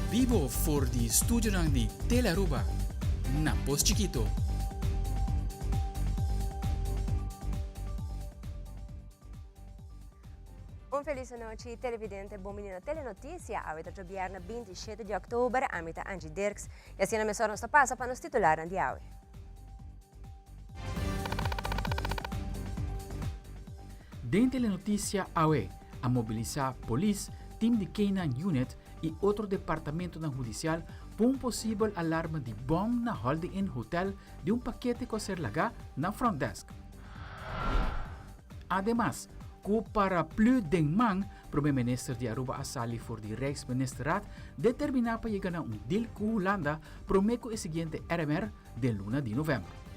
Bibo for di studionan di Telearuba na Pos Chikito. Un feliz anochi televidente, bon bini na Telenoticia. Awe ta djobièrnè 27 di òktober. Ami ta Angie Dirks i asina mesora nos ta pasa pa nos titularnan di awe. Den Telenoticia awe a mobilisá polis, tim di K-nine Unit i otro departamentonan hudisial pa un posibel alarma di bòm na Holiday Inn Hotel di un pakete ku a ser lagá na front desk. Ademas, ku paraplü den man, Prome Minister di Aruba a sali for di Rijksministerraad determiná pa yega na un deal ku Hulanda promé ku e siguiente RMR den luna di novèmber.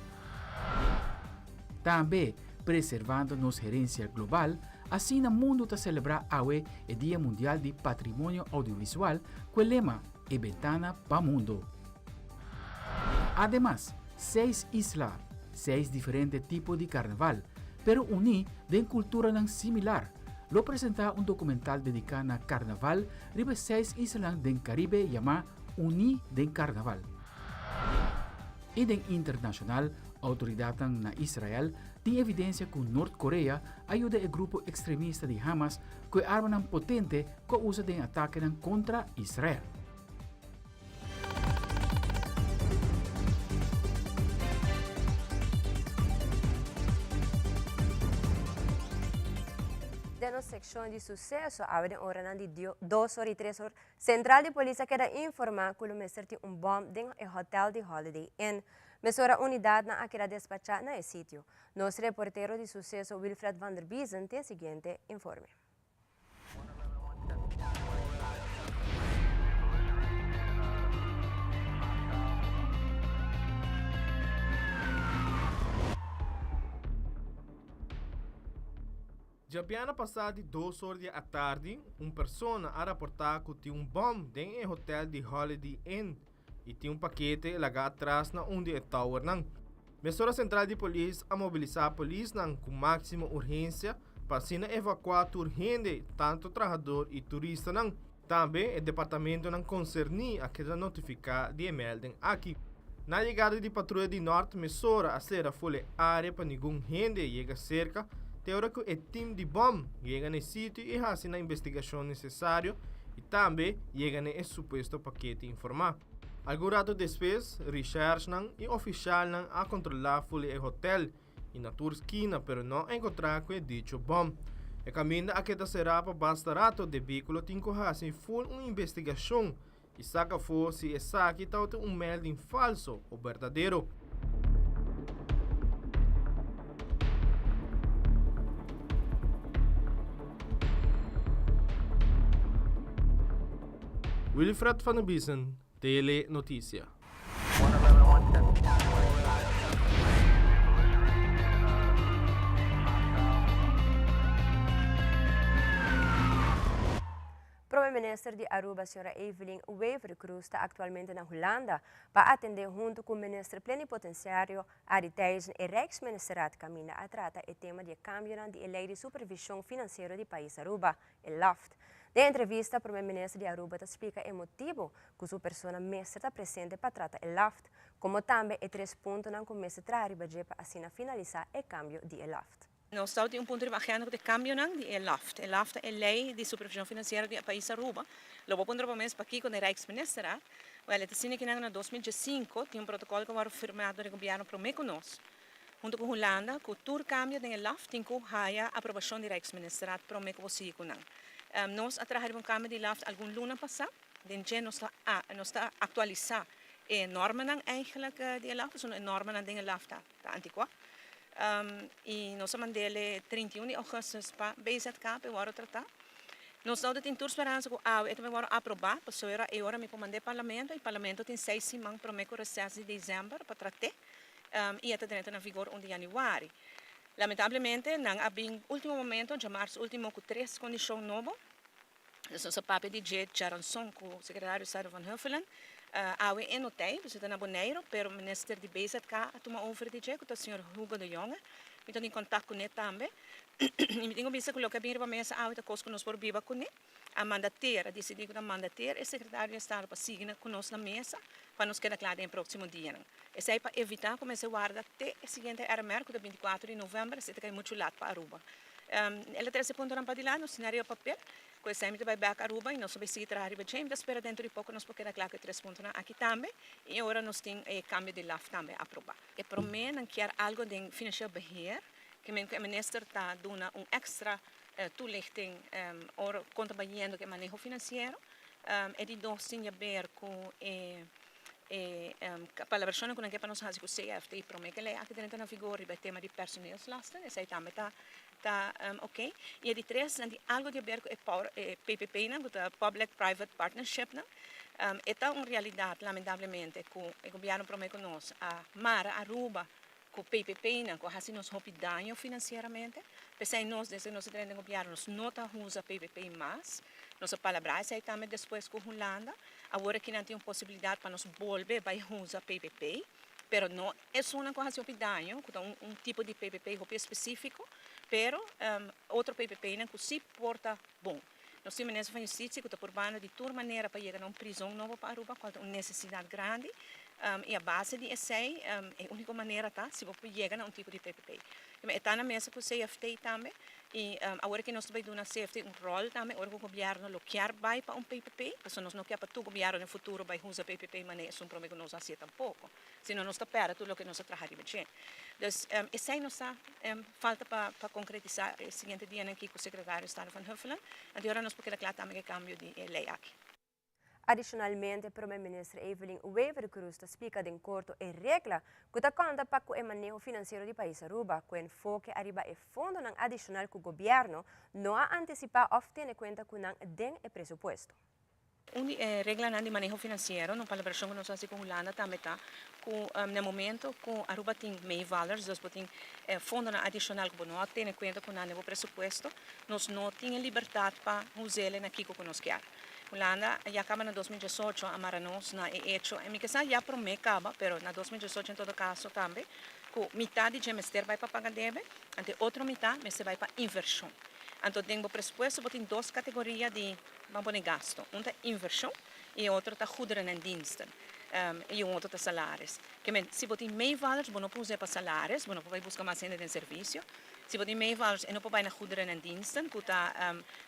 Tambe, preservando nos herensia global, asina mundu ta selebrá awe e Dia Mundial di Patrimonio Audiovisual ku e lema E bentana pa mundu. Ademas, seis isla, seis diferente tipo di karnaval, pero uní den kulturanan similar, lo presentá un dokumental dediká na karnaval riba e seis islanan den Karibe yamá Uní den Karnaval. I den internashonal, outoridatnan na Israel tin evidensia ku Nort Korea a yuda e grupo ekstremista di Hamas ku e armanan potente ku a usa den atakenan kontra Israel. Den nos sekshon di suseso awe den oranan di dos or i tres or, sentral di polis a keda informá ku lo mester tin un bòm den e hotèl di Holiday Inn. Mesora unidatnan a keda despachá na e sitio. Nos reportero di suseso Wilfred van der Biezen tin e siguiente informe. Djabiana pasá di dos or di atardi, un persona a raportá ku tin un bòm den e hotèl di Holiday Inn i tin un pakete lagá atras na un di e towernan. Mesora sentral di polis a mobilisá polisnan ku máksimo urgensia pa asina evakuá tur hende, tantu trahador i turistanan. Tambe e departamentonan konserní a keda notifiká di e melding aki. Na yegada di patruya di Nort mesora a sera ful e área pa ningun hende yega serka te ora ku e tim di bòm yega na e sitio i hasi nan investigashon nesesario i tambe yega na e supuesto pakete informá. Algun rato despues, rishèrsnan i ofishalnan a kontrolá ful e hotèl i na tur skina pero no a enkontrá ku e dicho bòm. E kaminda a keda será pa basta rato debí ku lo tin ku hasi ful un investigashon i saka afó si esaki tabata un melding falso o berdadero. Wilfred van der Biesen, Tele Noticia. Prome Minister di Aruba Sra. Evelyn Wever-Croes ta actualmente na Hulanda pa atende hunto cu Minister Plenipotenciario Arie Thijssen e Rijksministerraad caminda a trata e tema di e cambionan di e Ley di Supervision Financiero di Pais Aruba, e LAFT. Den entrevista Prome Minister di Aruba ta splica e motibo cu su persona mester ta presente pa trata e LAFT, como tambe e tres puntonan cu mester traha riba dje pa asina finalisa e cambio di e LAFT. Nos tawata tin un punto riba agenda cu ta e cambionan di e LAFT. E LAFT ta e ley di supervision financiero di e pais Aruba. Lo bo puntra bo mes pakico den Rijksministerraad. Wel, e ta asina kinan na 2015 tin un protocol cu a worde firma door e gobierno prome cu nos, hunto cu Hulanda, cu tur cambio den e LAFT tin cu haya aprobacion di Rijksministerraad prome cu bo sigui cu nan. Nos a traha riba un cambio di LAFT algun luna pasa. Den dje nos ta nos ta actualisa e normanan eigenlijk di e LAFT, pasobra e normanan den e LAFT ta ta anticuá. Y nos a mand'el 31 di augustus pa BZK pa e wòrdu tratá. Nos no ta tin tur speransa ku awe e ta bai wòrdu aprobá, pasobra e ora mi por mand'é parlamento y parlamento tin seis siman promé ku reses di desèmber pa trat'é y e ta drenta na vigor un di yanüari. Lamentablemente nan a bin último momento, djamarts último, ku tres kondishon nobo. Dus nos a papia di dje djaranson ku sekretario Sarah van Huffelen. Awe e no tei, dus e ta na Boneiru, pero minister di BZK a tuma over di dje, ku ta señor Hugo de Jonge. Mi ta den kontak kuné tambe. I mi tin ku bisa ku loke a bin riba mesa awe ta kos ku nos por biba kuné. A mandater, a disidí ku ta mandater e sekretario di estado pa sigui ku nos na mesa pa nos keda kla den e próksimo dianan. Esei pa evitá ku mester warda te e siguiente RMR ku ta 24 di novèmber, esei ta kai muchu lat pa Aruba. El a trese puntonan padilanti, nos tin ariba papel. Ku esei mi ta bai bèk Aruba i nos ta bai sigui traha riba dje. Mi ta spera dentro di poko nos por keda kla ku e tres puntonan aki tambe i e ora nos tin e kambio di laf tambe aprobá. E promé nan kier algo den financieel beheer, ke men ku e minister ta duna un èkstra toelichting ora kon ta bayendo ku e maneho finansiero. E di dos tin haber ku e e palabrashonnan ku nan ke pa nos hasi ku CFT promé ku e lei aki drenta na vigor riba e tema di personeelslasten, esei tambe ta ta ok. I e di tres nan tin algo di haber ku e e PPP-nan ku ta Public Private Partnership-nan. E ta un realidat lamentablemente ku e gobièrnu promé ku nos a mara Aruba ku PPP-nan ku a hasi nos hopi daño finansieramente. P'esei nos desde nos a drenta den gobièrnu nos no ta usa PPP mas. Nos a palabrá esei tambe despues ku Hulanda. Awor aki nan tin un posibilidat pa nos bolbe bai usa PPP, pero no esunnan ku a hasi hopi daño, ku ta un tipo di PPP hopi espesífiko, pero otro PPP-nan ku sí por ta bon. Nos tin Minister van Justitie ku ta purbando di tur manera pa yega na un prizon nobo pa Aruba, kual ta un nesesidat grandi, i a base di esei e úniko manera ta si bo por yega na un tipo di PPP. E ta na mesa ku CFT tambe i awor aki nos ta bai duna CFT un ròl tambe ora ku gobièrnu lo kier bai pa un PPP, pasobra nos no kier pa tur gobièrnu den futuro bai usa PPP manera esun promé ku nos a hasié tampoko. Sino nos ta pèrdè tur loke nos a traha riba dje. Dus esei nos ta falta pa konkretisá e siguiente dianan aki ku sekretario di Estado Van Huffelen. Anto ora nos por keda kla tambe ku e kambio di e lei aki. Adishonalmente Prome Minister Evelyn Wever-Croes ta splika den korto e regla ku ta konta pa ku e maneho finansiero di pais Aruba ku enfoke ariba e fondonan adishonal ku gobièrnu no a antisipá òf tene kuenta ku nan den e presupuesto. Un di e reglanan di maneho finansiero, na un palabrashon ku nos a hasi ku Hulanda tambe ta ku na e momento ku Aruba tin meevallers, dus bo tin fondonan adishonal ku bo no a tene kuenta ku nan den bo presupuesto, nos no tin e libertat pa us'el na kiko ku nos kier. Hulanda ya kaba na 2018 a mara nos na e echo, en mi ke sa ya promé kaba, pero na 2018 en todo kaso tambe, ku mitad di dje mester bai pa paga debe, anto e otro mitad mester bai pa invershon. Anto den bo presupuesto bo tin dos kategoria di. Ban pone gasto. Un ta invershon i e otro ta goederen en diensten. I un otro ta salaris. Ke men, si bo tin meevallers, bo no por us'é pa salaris, bo no por bai buska mas hende den servisio. Si bo tin meevallers, e no por bai na goederen en diensten, ku ta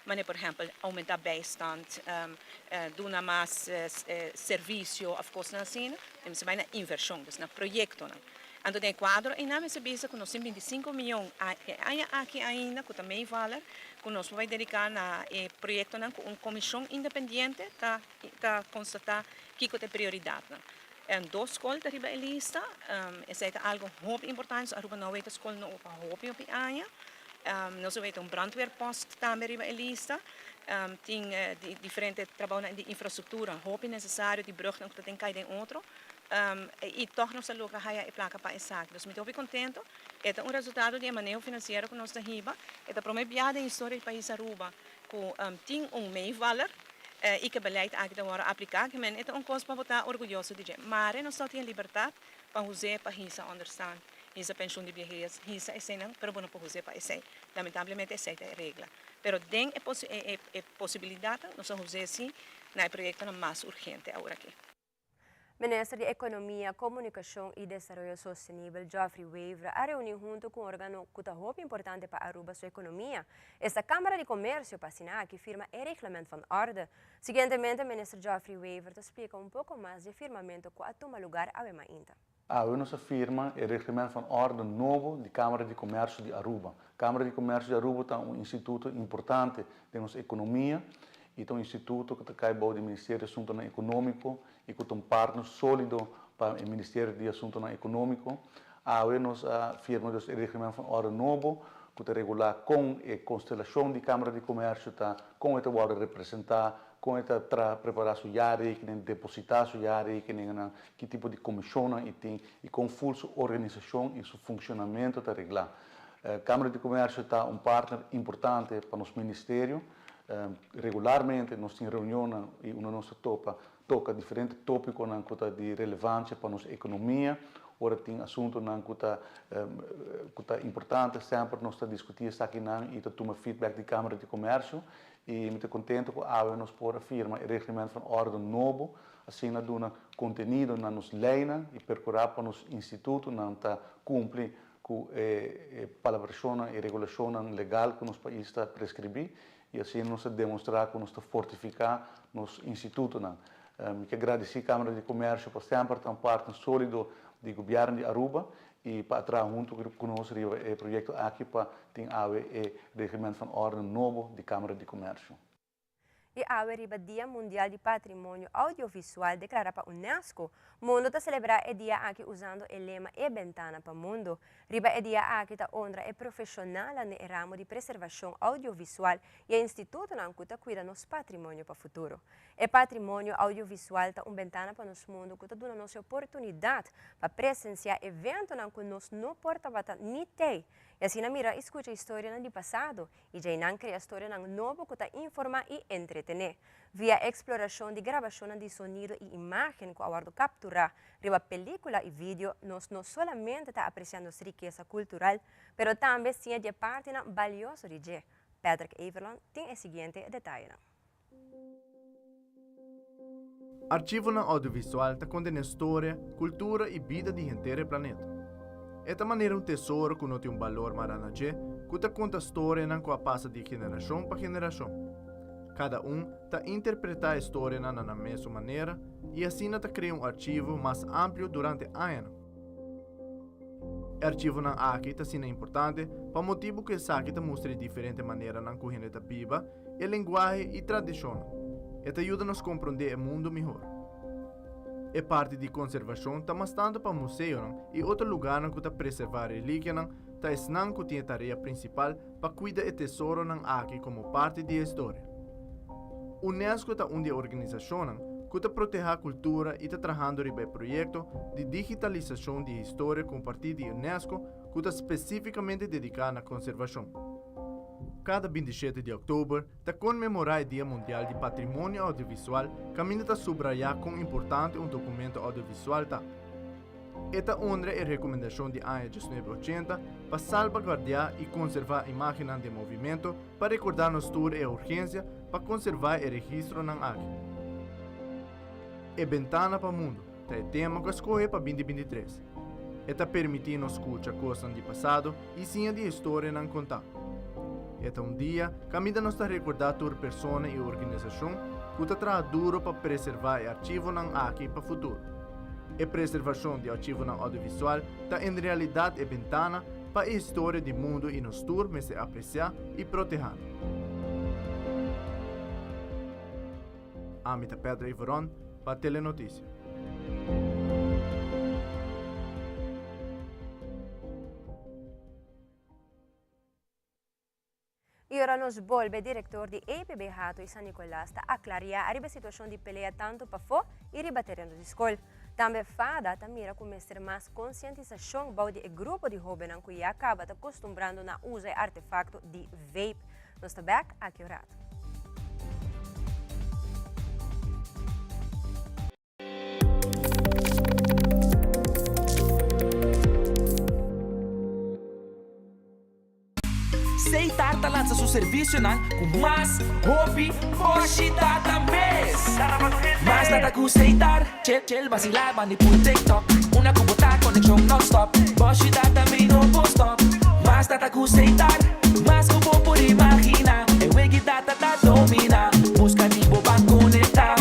manera por ehèmpel oumentá bijstand, duna mas servisio òf kosnan asina. E mester bai na invershon, dus na proyektonan. Anto den e kuadro einan mester bisa ku nos tin 25 mion e aña aki ainda ku ta meevaller ku nos por bai dediká na e proyektonan ku un komishon independiente ta ta konstatá kiko ta e prioridatnan. Dos skol ta riba e lista, esei ta algu hopi importante, so Aruba no a weta skol nobo pa hopi hopi aña. Nos a weta un brandweerpost tambe riba e lista, tin diferente trabounan di infrastruktura hopi nesesario, di brugnan ku ta den kai den otro. I tòg nos a logra haya e plaka pa esaki. Dus mi ta hopi kontento. E ta un resultado di e maneho finansiero ku nos ta hiba. E ta promé bia den historia di pais Aruba ku tin un meevaller i ku e beleid aki ta wòrdu apliká. Ke men e ta un kos pa bo ta orguyoso di dje. Mare nos tòg tin e libertat pa huz'é pa hisa ònderstaan, hisa penshun di biehes, hisa eseinan, pero bo no por huz'é pa esei. Lamentablemente esei ta e regla. Pero den e posibilidatnan nos a huz'é si na e proyektonan mas urgente aworakí. Minister di Economia, Comunicacion y Desaroyo Sostenibel Geoffrey Wever a reuni hunto cu un organo cu ta hopi importante pa Aruba su economia, esta Camara di Comercio pa asina aki firma e Reglement van Orde. Siguientemente Minister Geoffrey Wever ta splica un poco mas di e firmamento cu a tuma lugar awe mainta. Awe nos a firma e Reglement van Orde nobo di Camara di Comercio di Aruba. Camara di Comercio di Aruba ta un instituto importante den nos economia y ta un instituto cu ta cay bou di Ministerio di Asuntonan Economico y cu ta un partner solido pa e Ministerio di Asuntonan Economico. Awe nos a firma dus e Reglement van Orde nobo cu ta regula con e constelacion di Camara di Comercio ta, con e ta wordo representa, con e ta traha, prepara su jaarrekening, deposita su jaarrekeningennan, ki tipo di comisionnan e tin y con ful su organisacion y su funcionamento ta regla. Camara di Comercio ta un partner importante pa nos ministerio. Regularmente nos tin reunionnan y unda nos ta topa, toca diferente topiconan cu ta di relevancia pa nos economia. Ora tin asuntonan ku ta ku ta importante semper nos ta diskutí esakinan i ta tuma feedback di Kámara di Komèrsio i mi ta kontento ku awe nos por a firma e Reglement van Orde nobo asina duna kontenido na nos leinan i perkurá pa nos institutonan ta kumpli ku e palabrashonnan i regulashonnan legal ku nos pais ta preskribí i asina nos ta demostrá ku nos ta fortifiká nos institutonan. Mi ke gradisí Kámara di Komèrsio pa semper ta un partner sólido di gobièrnu di Aruba i pa a traha huntu ku nos riba e proyekto aki pa tin awe e Reglement van Orde nobo di Kámara di Komèrsio. I awe riba Dia Mundial di Patrimonio Audiovisual deklará pa UNESCO, mundo ta selebrá e dia aki usando e lema E bentana pa mundo. Riba e dia aki ta honra e profeshonalnan den e ramo di preservashon audiovisual i e institutonan ku ta kuida nos patrimonio pa futuro. E patrimonio audiovisual ta un bentana pa nos mundu ku ta duna nos e oportunidat pa presensiá eventonan ku nos no por tabata ni tei i asina mira i skucha historianan di pasado i djei nan krea storianan nobo ku ta informá i entretené. Via eksplorashon di grabashonnan di sonido i imágen ku a wòrdu kapturá riba pelíkula i vidio, nos no solamente ta apresiá nos rikesa kultural, pero tambe siña di e partinan balioso di dje. Patrick Everlon tin e siguiente detayenan. Archivonan audiovisual ta kontené storia, kultura i bida di henter e planeta. E ta manera un tesoro ku no tin un balor mará na dje, ku ta konta storianan ku a pasa di generashon pa generashon. Kada un ta interpretá e storianan na nan mesun manera i asina ta krea un archivo mas amplio durante añanan. E archivonan aki ta asina importante pa motibu ku esaki ta mustra e diferente maneranan ku hende ta biba e lenguahe i tradishonnan. E ta yuda nos komprondé e mundu mihor. E parti di konservashon ta mas tantu pa museonan i otro lugarnan ku ta preservá relikianan ta esnan ku tin e tarea prinsipal pa kuida e tesoronan aki komo parti di e historia. Unesco ta un di e organisashonnan ku ta protehá kultura i ta trahando riba e proyekto di digitalisashon di e historia kompartí di Unesco ku ta spesífikamente dediká na konservashon. Kada bintishete di òktober ta konmemorá e Dia Mundial di Patrimonio Audiovisual kaminda ta subrayá kon importante un dokumento audiovisual ta. E ta honra e rekomendashon di aña diesnuebe ochenta pa salbaguardiá i konservá imágennan den movimento pa rekordá nos tur e urgensia pa konservá e registronan aki. E bentana pa mundu ta e tema ku a skohe pa binti 23. E ta permití nos skucha kosnan di pasado i siña di historianan kontá. E ta un dia kaminda nos ta rekordá tur persona i organisashon ku ta traha duro pa preservá e archivonan aki pa futuro. E preservashon di archivonan audiovisual ta en realidat e bentana pa e historia di mundu i nos tur mester apresiá i protehá nan. Ami ta Pedro Iveron pa Telenoticia. Y ora nos bolbe, director di EPB Hato y San Nicolas ta aclaria ariba e situacion di pelea tanto pafo y riba tereno di scol. Tambe fada ta mira cu mester mas concientisacion bou di e grupo di hobennan cu ya caba ta costumbrando na usa e artefacto di vape. Nos ta bek aki un rato. Seitar ta lansa su servisionan ku mas hopi boshi data mes. Mas data ku Seitar, chill chill basila bandi pul TikTok. Una ku bo ta konekshon non-stop, boshi data mi no por stop. Mas data ku Seitar, mas ku bo por imagina. E wegi data ta domina, buska di bo ban konekta.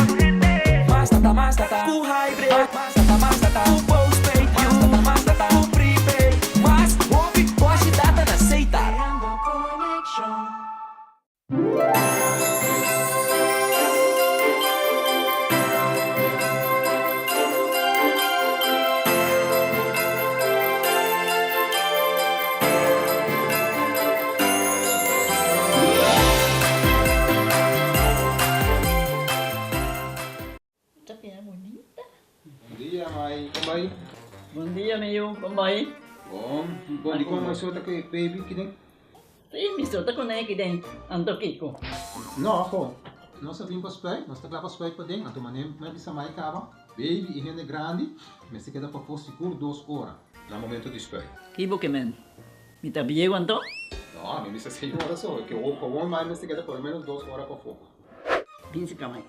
Mas data, mas data ku hybrid, mas data, mas data ku postpaid, mas data, mas data ku prepaid. Mas hopi boshi data na Seitar. Ta bira bunita. Bon dia mai, kon bai? Bon dia mi yu, kon bai? Bon, bon di kon mai so ta ku e baby kiden? Si, mi so ta kuné kiden, anto kiko? No, ho, nos a bin pa spuit, nos ta kla pa spuit paden, anto manera mi a bisa mai kaba. Baby i hende grandi mester keda pafó sigur dos ora na momento di spuit. Ki bo ke men? Mi ta bieu anto? No, mi bisa señora so, ke gewoon mai mester keda por lo menos dos ora pafó. Bin si ka mai.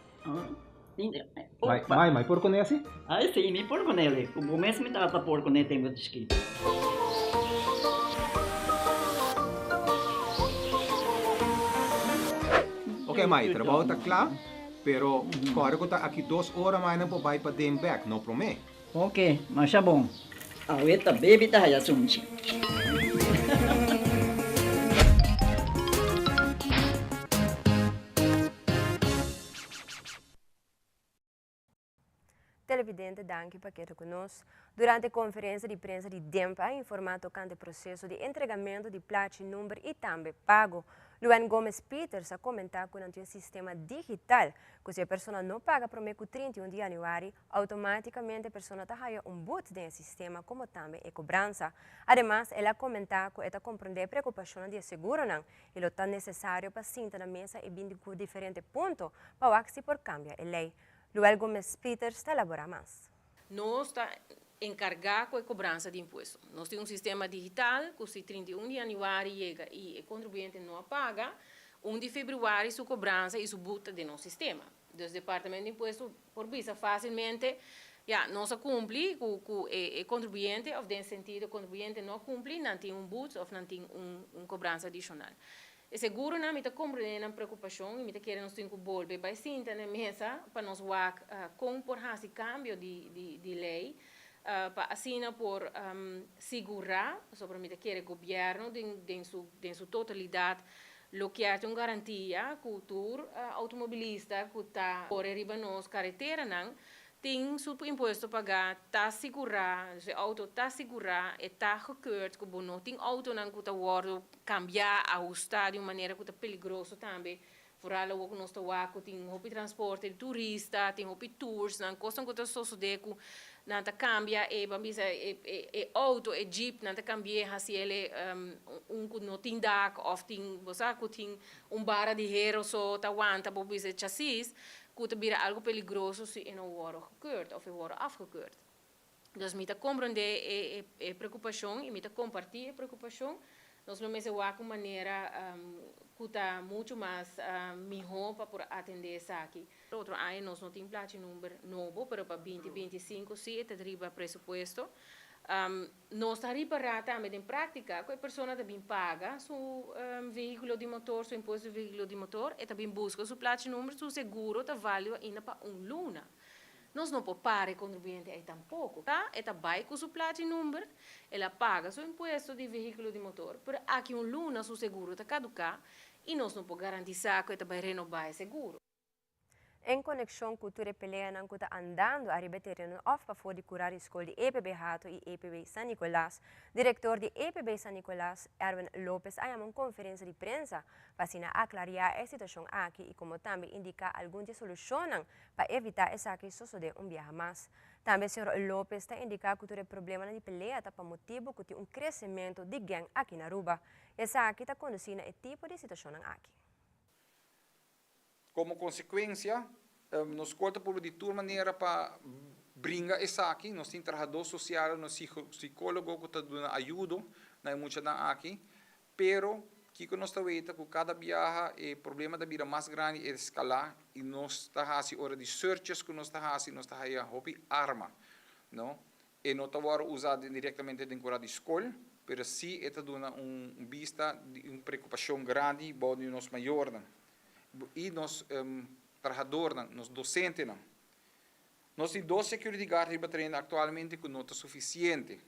Mai, mai, mai por kuné asi? Ai si, mi por kuné. Ku bo mes mi tata por kuné tempu di chikito. Ok mai, trabou ta kla, pero kòrda ku ta aki dos ora mai nan por bai paden bèk, no promé. Ok, masha bon. Awe ta baby ta haya sunchi. Televidente danki pa keda ku nos. Durante konferensia di prensa di DEMP a informá tokante proseso di entregamento di plachi, number i tambe pago. Luen Gomez Pieters a komentá ku nan tin un sistema digital ku si e persona no paga promé ku 31 di yanüari, Automáticamente e persona ta haya un but den e sistema como tambe e cobransa. Ademas, el a comenta cu e ta comprende e preocupacionnan di e seguronan y lo ta necesario pa sinta na mesa y bini cu diferente punto pa wak si por cambia e ley. Luel Gomez Pieters ta elabora mas. Nos ta encarga cu e cobransa di impuesto. Nos tin un sistema digital cu si 31 di januari yega y e contribuyente no a paga, un di februari su cobransa y su but ta den nos sistema. Dus Departamento di Impuesto por bisa fásilmente, ya, nos a kumpli ku ku e e kontribuyente òf den sentido kontribuyente no a kumpli, nan tin un boete òf nan tin un un kobransa adishonal. E seguronan mi ta komprendé nan preokupashon i mi ta kere nos tin ku bolbe bai sinta na e mesa pa nos wak kon por hasi kambio di di di lei pa asina por sigurá, pasobra mi ta kere gobièrnu den den su den su totalidat Lo kier ta un garantia ku tur outomobilista ku ta kore riba nos kareteranan tin su impuesto pagá, ta sigurá, su outo ta sigurá, e ta gekeurd ku bo no tin outonan ku ta wòrdu kambiá, ahustá di un manera ku ta peligroso tambe, vooral awor ku nos ta wak ku tin hopi transporte di turista, tin hopi toursnan, kosnan ku ta sosodé ku Nan ta cambia e, ban bisa, e, e, e auto, e jeep, nan ta cambi'é haci el e un cu no tin dak of tin, bo sa, cu tin un bara di hero so ta wanta, bo bisa, e chasis, cu ta bira algo peligroso si e no worde gekeurd of e worde afgekeurd. Dus mi ta comprende e, e, e preocupacion y mi ta comparti e preocupacion. Nos lo mester wak un manera cu ta mucho mas miho pa por atende esaki. Otro aña nos no tin plachi number nobo, pero pa binti binti i sinku si e ta riba presupuesto. Nos ta ripará tambe den práktika ku e persona ta bin paga su vehíkulo di motor, su impuesto di vehíkulo di motor, e ta bin buska su plachi number, su seguro ta válido ainda pa un luna. Nos no por para e kontribuyente ei tampoko. Ta, e ta bai ku su plachi number, el a paga su impuesto di vehíkulo di motor, pero aki un luna su seguro ta kaduká i nos no por garantisá ku e ta bai renobá e seguro. En konekshon ku tur e peleanan ku ta andando ariba e tereno òf pafó di kura di skol di EPB Hato i EPB San Nicolas, direktor di EPB San Nicolas, Erwin Lopez a yama un konferensia di prensa pa asina aklariá e situashon aki i komo tambe indiká algun di e solushonnan pa evitá esaki sosodé un biaha mas. Tambe señor Lopez ta indiká ku tur e problemanan di pelea ta pa motibu ku tin un kresementu di gèng aki na Aruba. Esaki ta kondusí na e tipo di situashonnan aki. Komo konsekuensia, nos skol ta purba di tur manera pa bringa esaki. Nos tin trahadó sosial, nos sikólogo ku ta duna ayudo na e muchanan aki. Pero, kiko nos ta weta ku kada biaha e problema ta bira mas grandi, e eskalá i nos ta hasi ora di searches ku nos ta hasi, nos ta haya hopi arma, no. E no ta wòrdu usá direktamente den kura di skol, pero sí e ta duna un bista di un preokupashon grandi bou di nos mayornan i nos trahadornan, nos dosentenan. Nos tin dos security guard riba tereno aktualmente ku no ta sufisiente.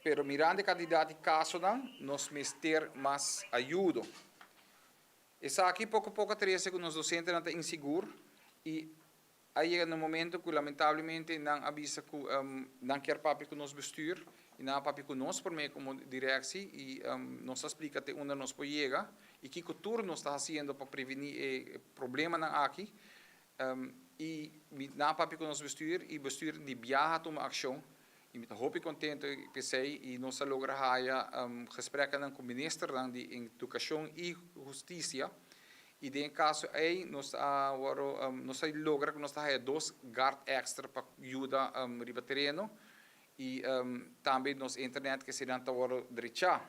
Pero mirando e kantidat di kasonan, nos mester mas ayudo. Esaki poko poko a trese ku nos dosentenan ta insigur i A yega na un momento cu lamentablemente nan a bisa cu nan kier papia cu nos bestuur y nan a papia cu nos prome como directie y nos a splica te unda nos por yega y kico tur nos ta haciendo pa preveni e problemanan aki y nan a papia cu nos bestuur y bestuur di biaha a tuma accion y mi ta hopi contento p'esey y nos a logra haya gespreknan cu ministernan di Educacion y Husticia. Y den e caso ey nos a worde nos a logra cu nos ta haya dos guard extra pa yuda riba tereno y tambe nos internet cu eseynan ta worde drecha.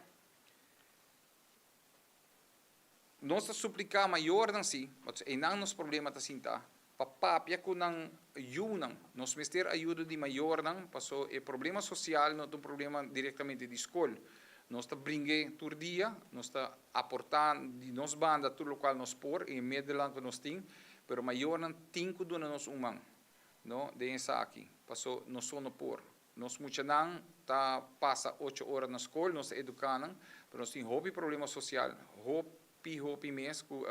Nos ta suplica mayornan si, pasobra eynan nos problema ta sinta, pa papia cu nan yunan. Nos mester ayudo di mayornan pasobra e problema social no ta un problema directamente di scol. Nos ta bring'e tur dia, nos ta aporta di nos banda tur locual nos por y e medelnan cu nos tin, pero mayornan tin cu duna nos un man, no, den esaki, pasobra nos so no por. Nos muchanan ta pasa ocho ora na skol, nos ta eduká nan, pero nos tin hopi problema sosial, hopi hopi mes ku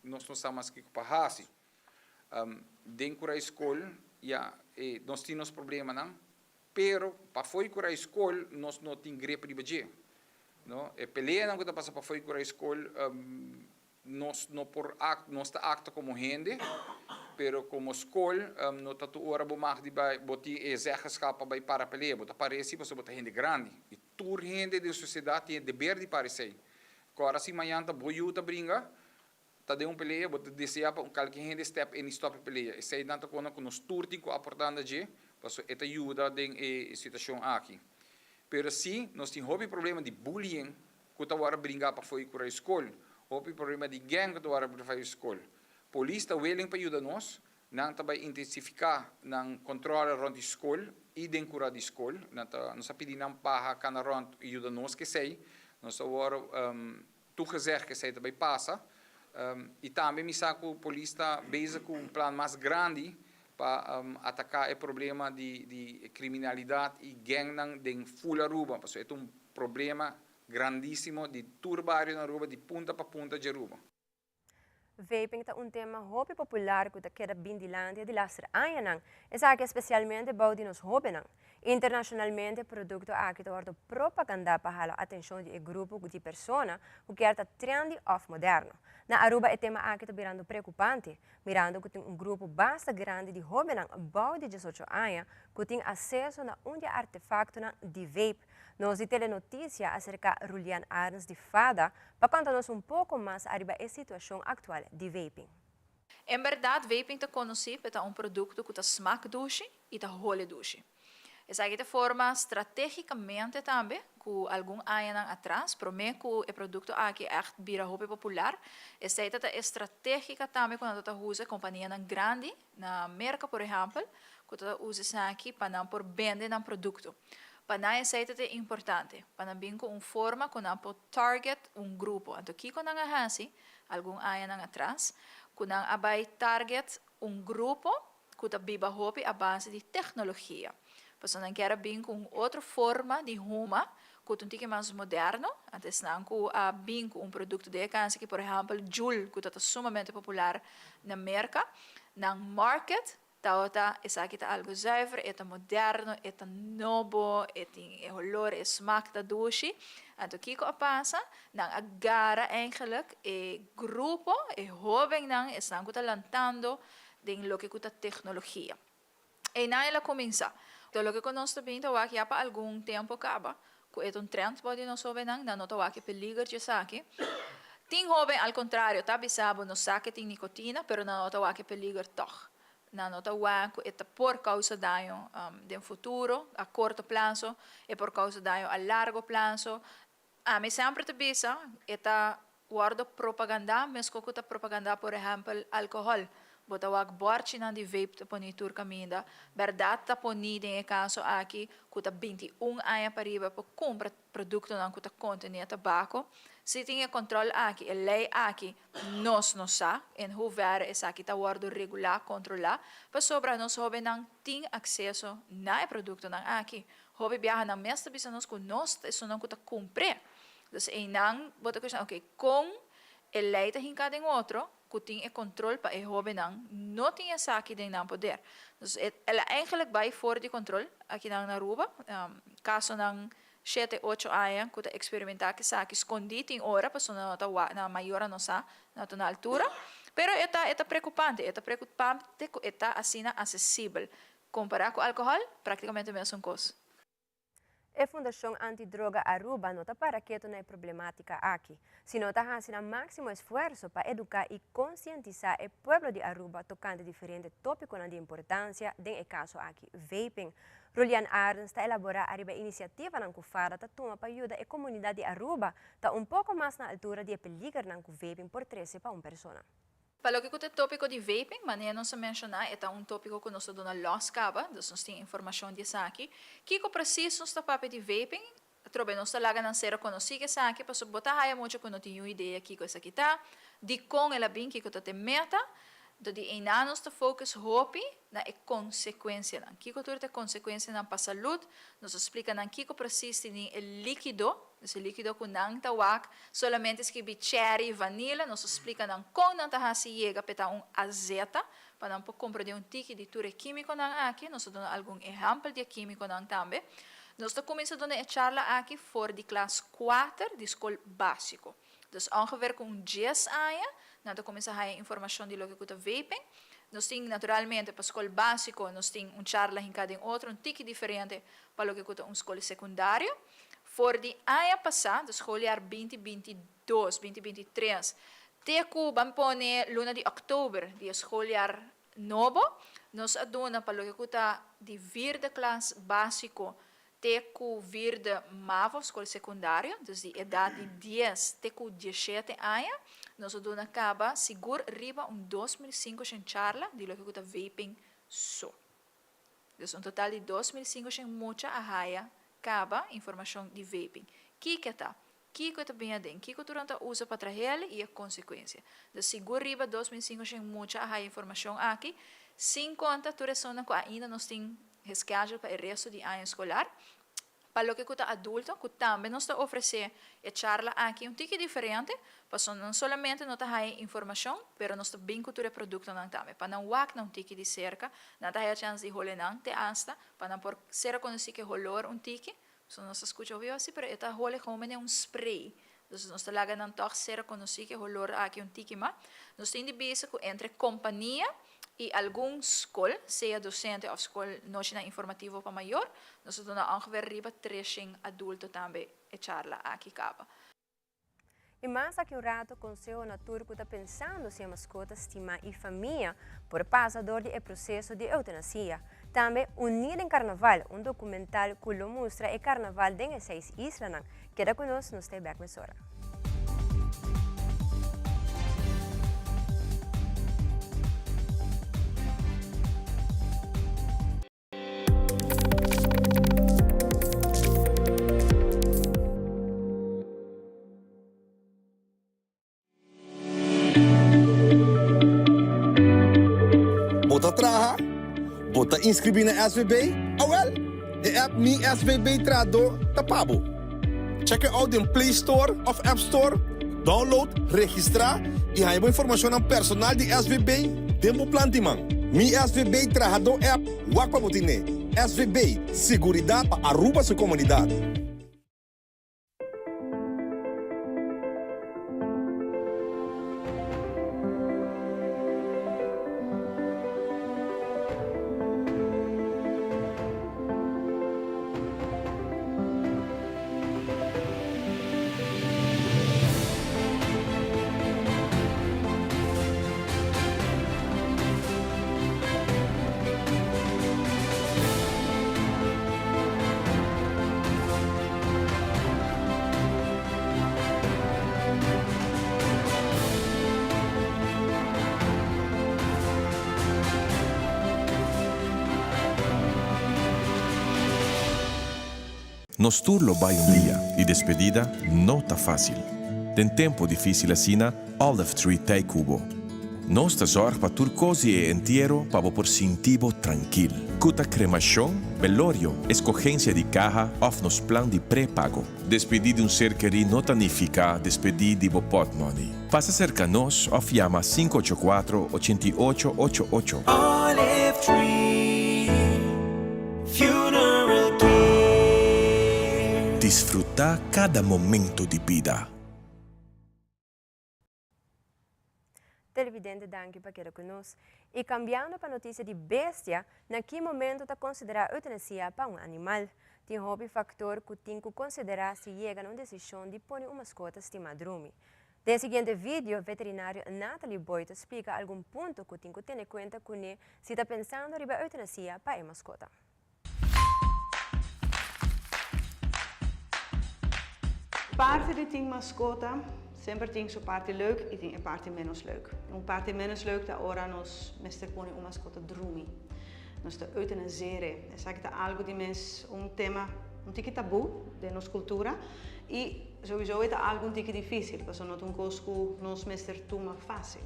nos no sa mas kiko pa hasi. Den kurai skol ya nos tin nos problemanan, pero pafó di kurai skol nos no tin grip riba dje. No, e peleanan ku ta pasa pafó di kurai skol Nos no por act, nos ta acta como hende, pero como school no ta tur ora bo mag di bay, bo tin e zeggenschap pa bay para pelea, bo ta pareci pasobra bo ta hende grandi y tur hende den sociedad tin e deber di parecey. Cu ora si mañan ta bo yu ta bringa, ta den un pelea, bo ta desea pa un calke hende step in y stop e pelea. Eseynan ta cona cu nos tur tin cu aporta na dje, pasobra e ta yuda den e situacion aki. Pero si nos tin hopi problema di bullying ku ta wòrdu bringá pa fo'i kura e skol. Hopi problema di gang ku ta wòrdu bringá pa e skol. Polis ta willing pa yuda nos. Nan ta bai intensifiká nan kòntròl rònt di skol i den kura di skol. Nan ta, nos a pidi nan baha kana rònt i yuda nos ku esei. Nos a wòrdu toegezegd ku esei ta bai pasa. I tambe mi sa ku polis ta bezig ku un plan mas grandi pa ataká e problema di di kriminalidat i gangnan den ful Aruba. Pasobra e ta un Problema grandisimo di tur bario na Aruba di punta pa punta dje Aruba. Vaping ta un tema hopi popular cu ta keda bin dilanti e di laster añanan, esaki especialmente bou di nos hobennan. Internacionalmente e producto aki ta wordo propaganda pa hala atencion di e grupo di persona cu kier ta trendy of moderno. Na Aruba e tema aki ta birando preocupante, mirando cu tin un grupo basta grandi di hobennan bou di diesocho aña cu tin aceso na un di e artefactonan di vape. Nos di Telenoticia a acerca Rulian Arends di fada pa conta nos un poco mas ariba e situacion actual di vaping. En berdad vaping ta conoci pa e ta un producto cu ta smak dushi y ta hole dushi. Esaki ta forma strategicamente tambe cu algun añanan atras, prome cu e producto aki echt bira hopi popular, esey ta ta e strategica tambe cu nan ta usa companianan grandi na Merca por ehempel cu ta usa esaki pa nan por bende nan producto. Pa nan esei ta te importante, pa nan bin ku un forma ku nan por target un grupo. Anto kiko nan a hasi algun añanan atras? Ku nan a bai target un grupo ku ta biba hopi a base di teknologia. Pasobra nan kier a bin ku un otro forma di huma ku ta un tiki mas moderno. Anto esnan ku a bin ku un produkto den e kansa aki, por ehèmpel Juul ku ta ta sumamente popular na Merka, nan market Tabata, esaki ta algo zuiver, e ta moderno, e ta nobo, e tin e holor, e smak ta dushi. Anto kiko a pasa? Nan a gara eigenlijk e grupo, e hobennan, esnan ku ta lantando den loke ku ta teknologia. Einan el a kuminsá. Anto loke ku nos ta bin ta wak ya pa algun tempu kaba, ku e ta un trend bou di nos hobennan, nan no ta wak e peliger dje esaki. Tin hoben al kontrario ta bisa bo no sa ke tin nikotina, pero nan no ta wak e peliger tòg. Nan no ta wak ku e ta por kousa daño den futuro, a korto plaso, e por kousa daño a largo plaso. Ami semper ta bisa e ta wòrdu propagandá meskos ku ta propagandá por ehèmpel alkohòl. Bo ta wak bòrchinan di vape ta poní tur kaminda. Bèrdat ta poní den e kaso aki ku ta 21 aña pariba por kumpra produktonan ku ta kontené tabako. Si tin e kòntròl aki, e lei aki, nos no sa en hoevere esaki ta wòrdu regulá, kontrolá, pasobra nos hóbennan tin akseso na e produktonan aki. Hopi biaha nan mes ta bisa nos ku nos ta esunnan ku ta kumpr'é. Dus einan bo ta cuestiona, ok, con e ley ta hinca den otro cu tin e control pa e hobennan no tin esaki den nan poder. Dus e el a eigenlijk bay for di control akinan na Aruba. Casonan shete, ocho aña cu ta experimenta cu esaki scondi tin ora pasobra nan no ta wak, nan mayornan no sa, nan no ta na altura. Pero e ta e ta preocupante, e ta preocupante cu e ta asina accesibel. Compara cu alcohol, practicamente mesun cos. E Fundacion Anti-Droga Aruba no ta para keto na e problematica aki, sino ta haci nan maximo esfuerso pa educa y concientisa e pueblo di Aruba tocante diferente topiconan di importancia, den e caso aki vaping. Rulian Arends ta elabora ariba e iniciativanan cu fada ta tuma pa yuda e comunidad di Aruba ta un poco mas na altura di e peligernan cu vaping por trece pa un persona. Pa loke ku ta e tópiko di vaping, manera nos a menshoná, e ta un tópiko ku nos ta duna lòs kaba, dus nos tin informashon di esaki. Kiko presis nos ta papia di vaping? Atrobe nos ta laga nan ser rekonosí ku esaki, pasobra bo ta haya mucha ku no tin niun idea kiko esaki ta, dikon el a bin, kiko ta te meta. Dor di einan nos ta focus hopi na e konsekuensianan. Kiko tur ta e konsekuensianan pa salud? Nos ta splika nan kiko presis tin den e líkido, dus e líkido ku nan ta wak solamente skibi cherry, vanilla, nos ta splika nan kon nan ta hasi yega p'e ta un azeta, pa nan por komprendé un tiki di tur e kímikonan aki. Nos ta duna algun ehèmpel di e kímikonan tambe. Nos ta kuminsá duna e charla aki for di klas kuater di skol básiko. Dus ongeveer ku un dies aña nan ta kuminsá haña informashon di loke ku ta vaping. Nos tin naturalmente pa skol básiko nos tin un charla hinká den otro un tiki diferente pa loke ku ta un skol sekundario. For di aña pasá, dus schooljaar 2022, 2023, te ku ban pone luna di òktober di e schooljaar nobo, nos a duna pa loke ku ta di vierde klas básiko te ku vierde mavo, skol sekundario, dus di edat di dies te ku dieshete aña, nos a duna kaba sigur riba un 2500 charla di loke ku ta vaping so. Dus un total di 2500 mucha a haya kaba informashon di vaping. Kiko ta? Kiko e ta bin aden? Kiko tur nan ta usa pa trahel i e konsekuensia? Dus sigur riba 2500 mucha a haya informashon aki, sin konta tur esunnan ku ainda nos tin geschedule pa e resto di aña eskolar. Pa loke ku ta adulto, ku tambe nos ta ofresé e charla aki un tiki diferente, pasobra nan solamente no ta haya informashon, pero nos ta bin ku tur e produktonan tambe, pa nan wak nan un tiki di serka, nan ta haya chèns di hole nan te asta, pa nan por ser konosí ku e holor un tiki, So nos ta skucha hopi así, pero e ta hole gewoon mene un spray. Dus nos ta laga nan tòg ser rekonosí ku e holor aki un tiki mas. Nos tin di bisa ku entre kompania i algun skol, sea dosente òf skol nochinan informativo pa mayor, nos ta duna ongeveer riba treshen adulto tambe e charla aki kaba. I mas aki un rato konseho na tur ku ta pensando si e maskota stimá i famia por pasa dor di e proseso di eutanasia. Tambe Uní den Karnaval, un dokumental ku lo mustra e karnaval den e seis islanan. Keda ku nos, nos ta e bèk mesora. Bo ta traha? Bo ta inscribi na SVB? Awel, e app Mi SVB Trahador ta pa bo. Check e out den Play Store of App Store, download, registra y haña bo informacionnan personal di SVB den bo plan di man. Mi SVB Trahador app, wak pa bo tine. SVB, siguridad pa Aruba su comunidad. Nos tur lo bai un dia y despedida no ta facil. Den tempo dificil asina, Olive Tree t'ey cu bo. Nos ta zorg pa tur cos di e entiero pa bo por sinti bo trankil. Cu ta cremacion, belorio, escogencia di caha of nos plan di pre-pago. Despedi di un ser kerí no ta nifica despedi di bo potmoney. Pasa cerca nos of yama 584 88 88. Olive Tree Funeral Care. Disfruta cada momento di bida. televidente danki pa keda ku nos. I kambiando pa notisia di bestia, na ki momento ta konsiderá eutanasia pa un animal? Tin hopi faktor ku tin ku konsiderá si yega na un desishon di pone un maskota stimá drumi. Den e siguiente video, veterinario Nathalie Boy ta splika algun punto ku tin ku tene kuenta kuné si ta pensando riba eutanasia pa e maskota. Parti di tin maskota semper tin su parti leuk y tin e parti menos leuk. Un parti menos leuk ta ora nos mester pone un maskota drumi. Nos ta eutanasere. Esaki ta algo di mes un tema un tiki tabu den nos cultura y sowiso e ta algo un tiki dificil pasobra no ta un cos cu nos mester tuma facil.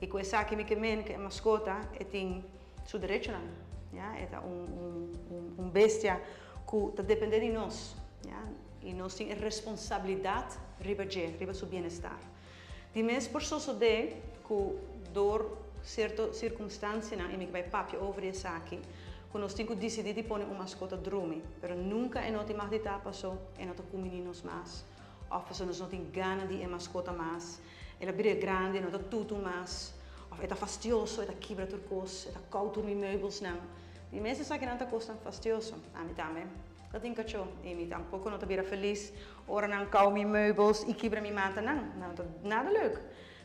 Y cu esaki mi ke men cu e maskota e tin su derechonan, ya, e ta un un un bestia ku ta dependé di nos, ya, i nos tin e responsabilidat riba dje, riba su bienestar. Di mes por sosodé ku dor sierto sirkumstansianan, i mi ke bai papia over di esaki, ku nos tin ku disidí di pone un maskota drumi, pero nunka e no tin mag di ta paso e no ta kumini nos mas, òf paso nos no tin gana di e maskota mas, El a bira grandi, e no ta tutu mas, of e ta fastioso, e ta kibra tur kos, e ta kou tur mi meubelsnan. Di mes esakinan ta kosnan fastioso. Ami tambe ta tin kachó i mi tampoko no ta bira felis ora nan kou mi meubels i kibra mi matanan. Nan no ta nada leuk.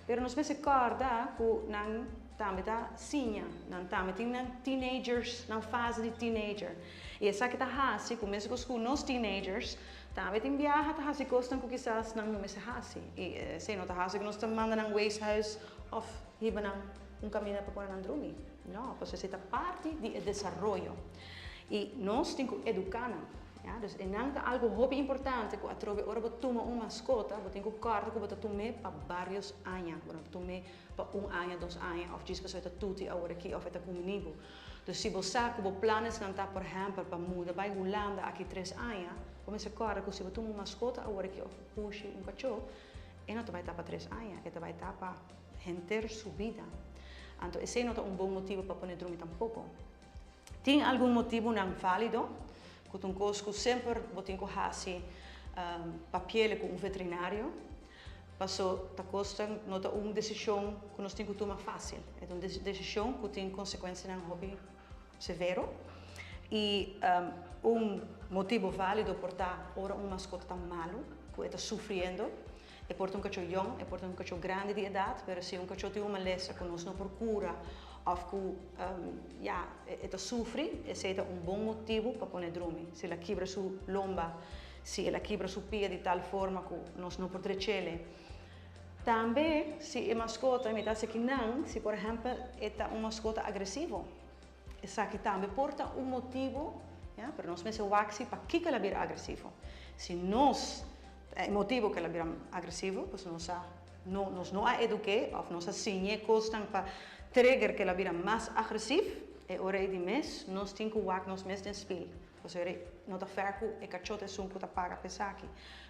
Pero nos mester kòrda ku nan tambe ta siña, nan tambe tin nan teenagers, nan fase di teenager. I esaki ta hasi ku meskos ku nos teenagers Tambe tin biaha ta hasi kosnan ku kisas nan no mester hasi. I esei no ta hasi ku nos ta manda nan weeshuis òf hiba nan un kaminda pa pone nan drumi. No, pasobra esei ta parti di e desaroyo. I nos tin ku eduká nan. Ya, dus einan ta algu hopi importante ku atrobe ora bo tuma un maskota, bo tin ku kòrda ku bo ta tum'é pa bários aña. Bo no ta tum'é pa un aña, dos aña òf djis pasobra e ta tuti aworakí òf e ta kumini bo. Dus si bo sa ku bo planesnan ta por ehèmpel pa muda bai Hulanda aki tres aña, bo mester kòrda ku si bo tuma un maskota awor aki òf un pushi, un kachó, e no ta bai ta pa tres aña, e ta bai ta pa henter su bida. Anto esei no ta un bon motibu pa pone drumi tampoko. Tin algun motibunan válido ku ta un kos ku semper bo tin ku hasi papiele ku un veterinario. Paso ta kosta no ta un desishon ku nos tin ku tuma fásil. E ta un desishon ku tin konsekuensianan hopi severo. I un motibu válido por ta ora un maskota ta malu, ku e ta sufriendo. E por ta un kachó yòn, e por ta un kachó grandi di edat, pero si un kachó tin un malesa ku nos no por kura òf ku ya e ta sufri, esei ta un bon motibu pa pone drumi. Si el a kibra su lomba, Si el a kibra su pia di tal forma ku nos no por drech'ele. Tambe si e maskota, mi ta hasi kinan, si por ehèmpel e ta un maskota agresivo, esaki tambe por ta un motibu, ya, pero nos mester wak si pakiko el a bira agresivo. Si nos, e motibu ku el a bira agresivo, pues nos a no nos no a eduk'é òf nos a siñ'é kosnan pa trigger ku el a bira mas agresiv, e ora ei di mes nos tin ku wak nos mes den spil. Pasobra no ta fair ku e kachó ta esun ku ta paga pa esaki.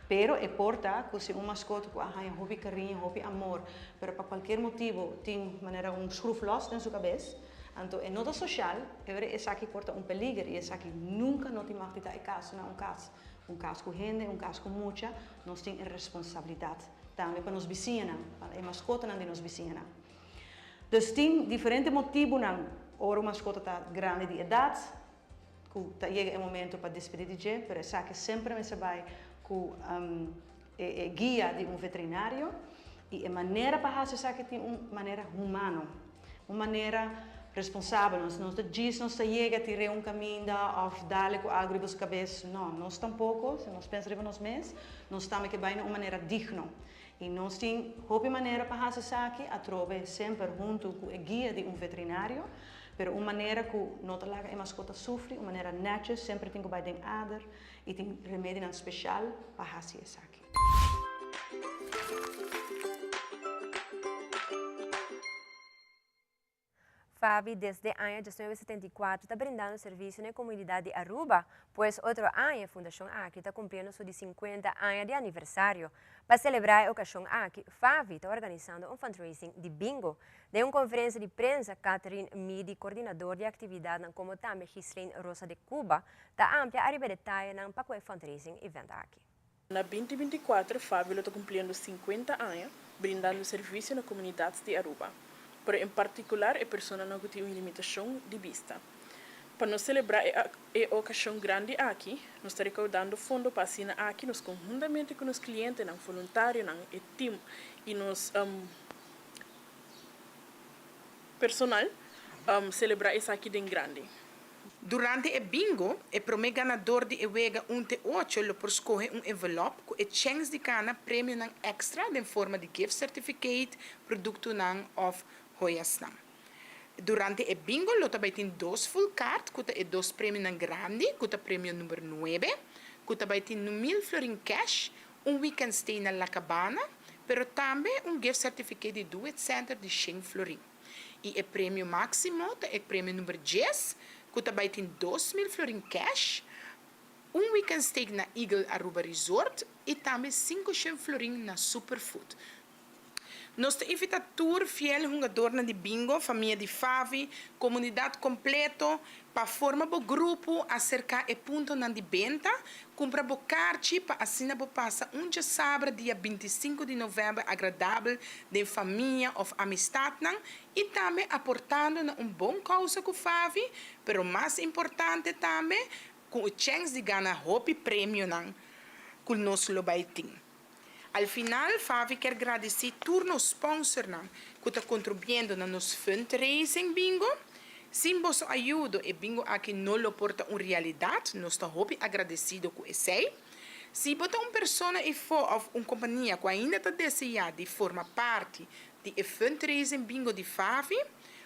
Pero e por ta ku si un maskota ku a haña hopi kariño, hopi amor, pero pa kualkier motibu tin manera un skruf lòs den su kabes, anto e no ta soshal, e ora esaki por ta un peliger i esaki nunka no tin mag di ta e kaso na un kas. Un kas ku hende, un kas ku mucha, nos tin e responsabilidat tambe pa nos bisiñanan, pa e maskotanan di nos bisiñanan. Dus tin diferente motibunan ora un maskota ta grandi di edat, ku ta yega e momento pa despedí di dje, pero esaki semper mester bai ku e guia di un veterinario i e manera pa hasi esaki tin un manera humano, un manera responsabel. Nos no ta djis nos ta yega tir'é un kaminda òf dale ku algu riba su kabes, no, nos tampoko, si nos pensa riba nos mes, nos tambe ke bai na un manera digno. I nos tin hopi manera pa hasi esaki, atrobe semper huntu ku e guia di un veterinario, pero un manera ku no ta laga e maskota sufri, un manera nètjes, semper tin ku bai den ader i tin remedinan speshal pa hasi esaki. Favi desde aña 1974 ta brindando servicio na e comunidad di Aruba, pues otro aña e fundacion aki ta cumpliendo su di 50 aña di aniversario. Pa celebra e ocasion aki, Favi ta organisando un fundraising di bingo. Den un conferencia di prensa, Catherine Midi, coordinador di actividadnan como tambe Ghislaine Rosa de Cuba, ta amplia ariba e detayenan pa cu e fundraising event aki. Na 2024 Favi lo ta cumpliendo 50 aña brindando servicio na comunidad di Aruba. Pero en partikular e personanan ku tin un limitashon di bista. Pa nos selebrá e e okashon grandi aki, nos ta rekaudando fondo pa asina aki nos konhuntamente ku nos klientenan, voluntarionan, e tim i nos personal selebrá esaki den grandi. Durante e bingo, e promé ganador di e wega un te ocho lo por skohe un envelòp ku e chèns di gana premionan èkstra den forma di gift certificate, produktonan òf hoyasnan. Durante e bingo lo ta bai tin dos full kaart ku ta e dos premionan grandi ku ta premio number nuebe ku ta bai tin mil florin cash, un weekend stay na La Cabana, pero tambe un gift certificate di Do It Center di shen florin. I e premio máksimo ta e premio number djes, ku ta bai tin 2000 florin kèsh, un weekend stay na Eagle Aruba Resort i tambe 500 florin na Superfood. Nos ta invitá tur fiel hungadornan di bingo, famia di Favi, komunidat kompleto, pa forma bo grupo, aserká e puntonan di benta, kumpra bo karchi pa asina bo pasa un djasabra dia 25 di novèmber agradabel den famia òf amistatnan i tambe aportando na un bon kousa ku Favi, pero mas importante tambe ku e chèns di gana hopi premionan ku nos lo bai tin. Al final Favi kier gradisí tur nos sponsornan ku ta kontribuiendo na nos fundraising bingo. Sin boso ayudo e bingo aki no lo por ta un realidat, nos ta hopi agradesido ku esei. Si bo ta un persona efo òf un kompania ku ainda ta deseá di forma parti di e fundraising bingo di Favi,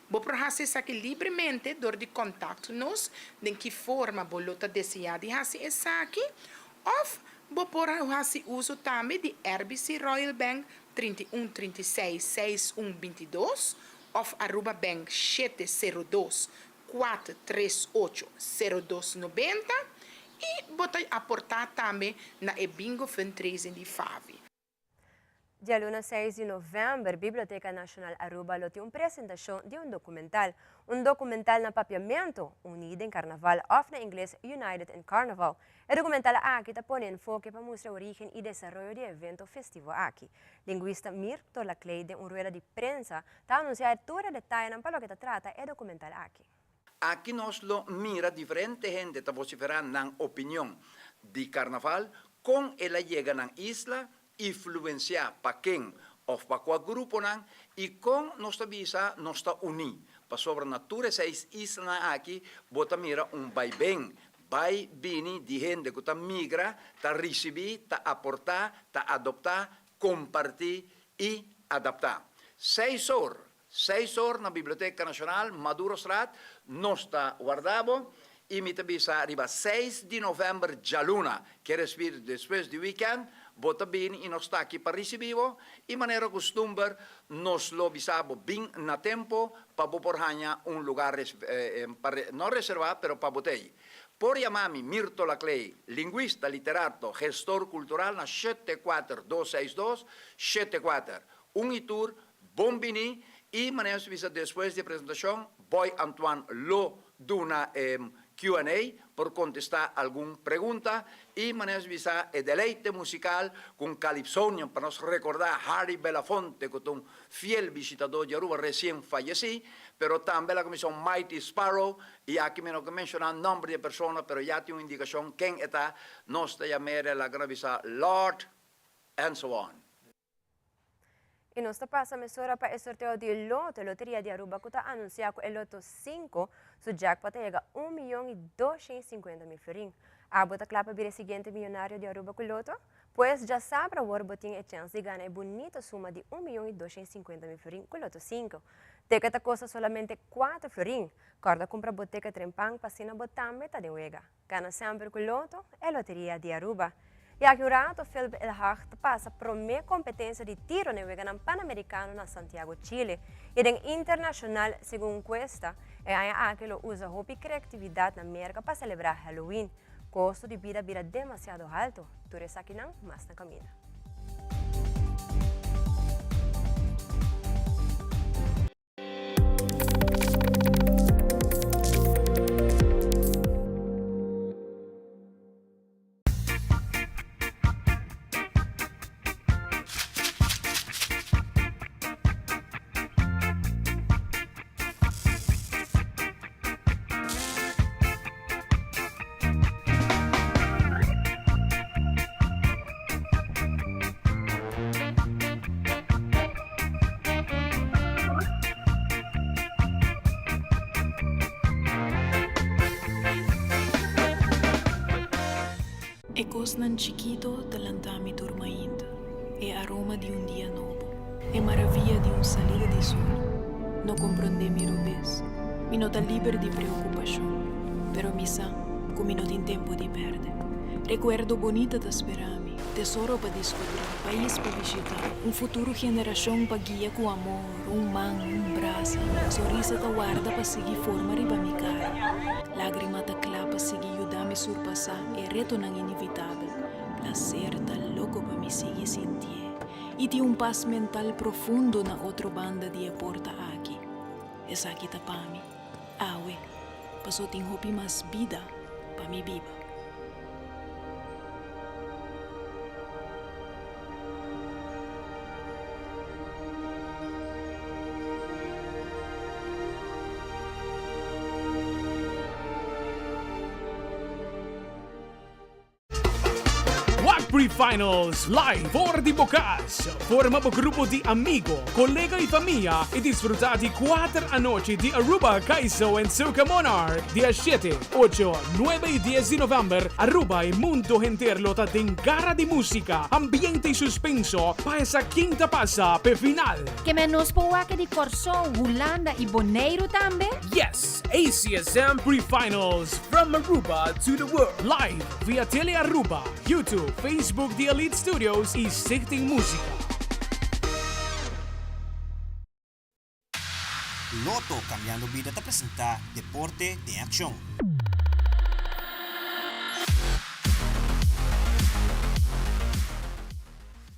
bo por hasi esaki libremente dor di kontakt nos den ki forma bo lo ta deseá di hasi esaki Òf bo por hasi uso tambe di RBC Royal Bank 31 36 6 un 22 òf Aruba Bank shete sero dos kuater tres ocho sero dos nobenta i bo ta aportá tambe na e Bingo Fundraising di Favi. Djaluna 6 di novèmber Biblioteca Nacional Aruba lo tin un presentashon di un dokumental. Un dokumental na papiamentu, Uní den Karnaval òf na ingles United in Carnival. E dokumental aki ta pone enfoke pa mustra orígen i desaroyo di e evento festivo aki. Lingwista Mirto Laclay den un rueda di prensa ta anunsiá e tur e detayenan pa loke ta trata e dokumental aki. Aki nos lo mira diferente hende ta vociferá nan opinion di Carnaval, con el a yega nan isla, influenciá pa ken of pa cua gruponan y con nos ta bisa nos ta uní. Pasobra na tur e seis islanan aki bo ta mira un baiben, bai bini di hende cu ta migra, ta ricibi, ta aportá, ta adoptá, compartí y adaptá. Seis or Seis or na Biblioteca Nacional, Madurostraat, nos ta warda bo y mi ta bisa riba seis di november djaluna, kier esbir despues di weekend, bo ta bini y nos ta aki pa ricibi bo y manera custumber nos lo bisa bo bin na tempo pa bo por haña un lugar pa no reserva pero pa bo t'ey. Por yama mi Mirto Laclay, linguista, literato, gestor cultural na shete kuater dos seis dos, shete kuater. Un y tur Bon bini y manera nos bisa despues di e presentacion Boy Antoine lo duna e Q and A por contesta algun pregunta y manera nos bisa e deleite musical cu un calypsonian pa nos recorda Harry Belafonte cu ta un fiel bishitador di Aruba recien falleci pero tambe la comision Mighty Sparrow y aki mi no ke menciona nomber di e persona pero ya tin un indicacion ken e ta nos ta yam'e laga nos bisa Lord and so on. Y nos ta pasa mesora pa e sorteo di Loto, Loteria di Aruba cu ta anuncia cu e Loto 5 su jackpot ta yega un miyon y 250 mil florin. Abo ta cla pa bira e siguiente miyonario di Aruba cu Loto? Pues djasabra awor bo tin e chens di gana e bunita suma di un miyon y 250 mil florin cu Loto 5. Ticket ta costa solamente 4 florin. Corda cumpra bo ticket trempan pa asina bo tambe ta den wega. Gana semper cu Loto, e loteria di Aruba. Y aki un rato Philip Elhage ta pasa prome competencia di tiro na e Weganan Panamericano na Santiago, Chile. Y den internacional, segun encuesta, e aña aki lo usa hopi creatividad na Merca pa celebra Halloween. Costo di bida bira demasiado halto. Tur esakinan mas na caminda. E kosnan chikito ta lanta mi tur mainta, e aroma di un dia nobo, e maravia di un salida di sol. No komprondé mi robes, mi no ta liber di preokupashon, pero mi sa ku mi no tin tempu di pèrdè. Rekuerdo bonita ta spera mi, tesoro pa diskubrí, pais pa bishitá, un futuro generashon pa guia ku amor, un man, un brasa, sonrisa ta warda pa sigui forma riba mi kara. Lágrima ta kla pa sigui yuda mi surpasá e retonan inevitabel. Plaser ta loko pa mi sigui sintié i tin un pas mental profundo na otro banda di e porta aki. Esaki ta pa mi, awe, paso tin hopi mas bida pa mi biba. Wak Pre-Finals live for di bo cas. Forma bo grupo di amigo, colega y famia y disfruta di cuater anochi di Aruba Kaiso en Soca Monarch dia shete, ocho, nuebe y dies di november. Aruba y mundo henter lo ta den gara di musica, ambiente y suspenso pa esa ken ta pasa p'e final. Ke men nos por wak di Kòrsou, Hulanda i Boneiru tambe? Yes! ACSM Pre-Finals from Aruba to the world live via Tele Aruba, YouTube, Facebook di Elite Studios y Stichting Musica. Lotto Cambiando Bida ta presenta Deporte den Accion.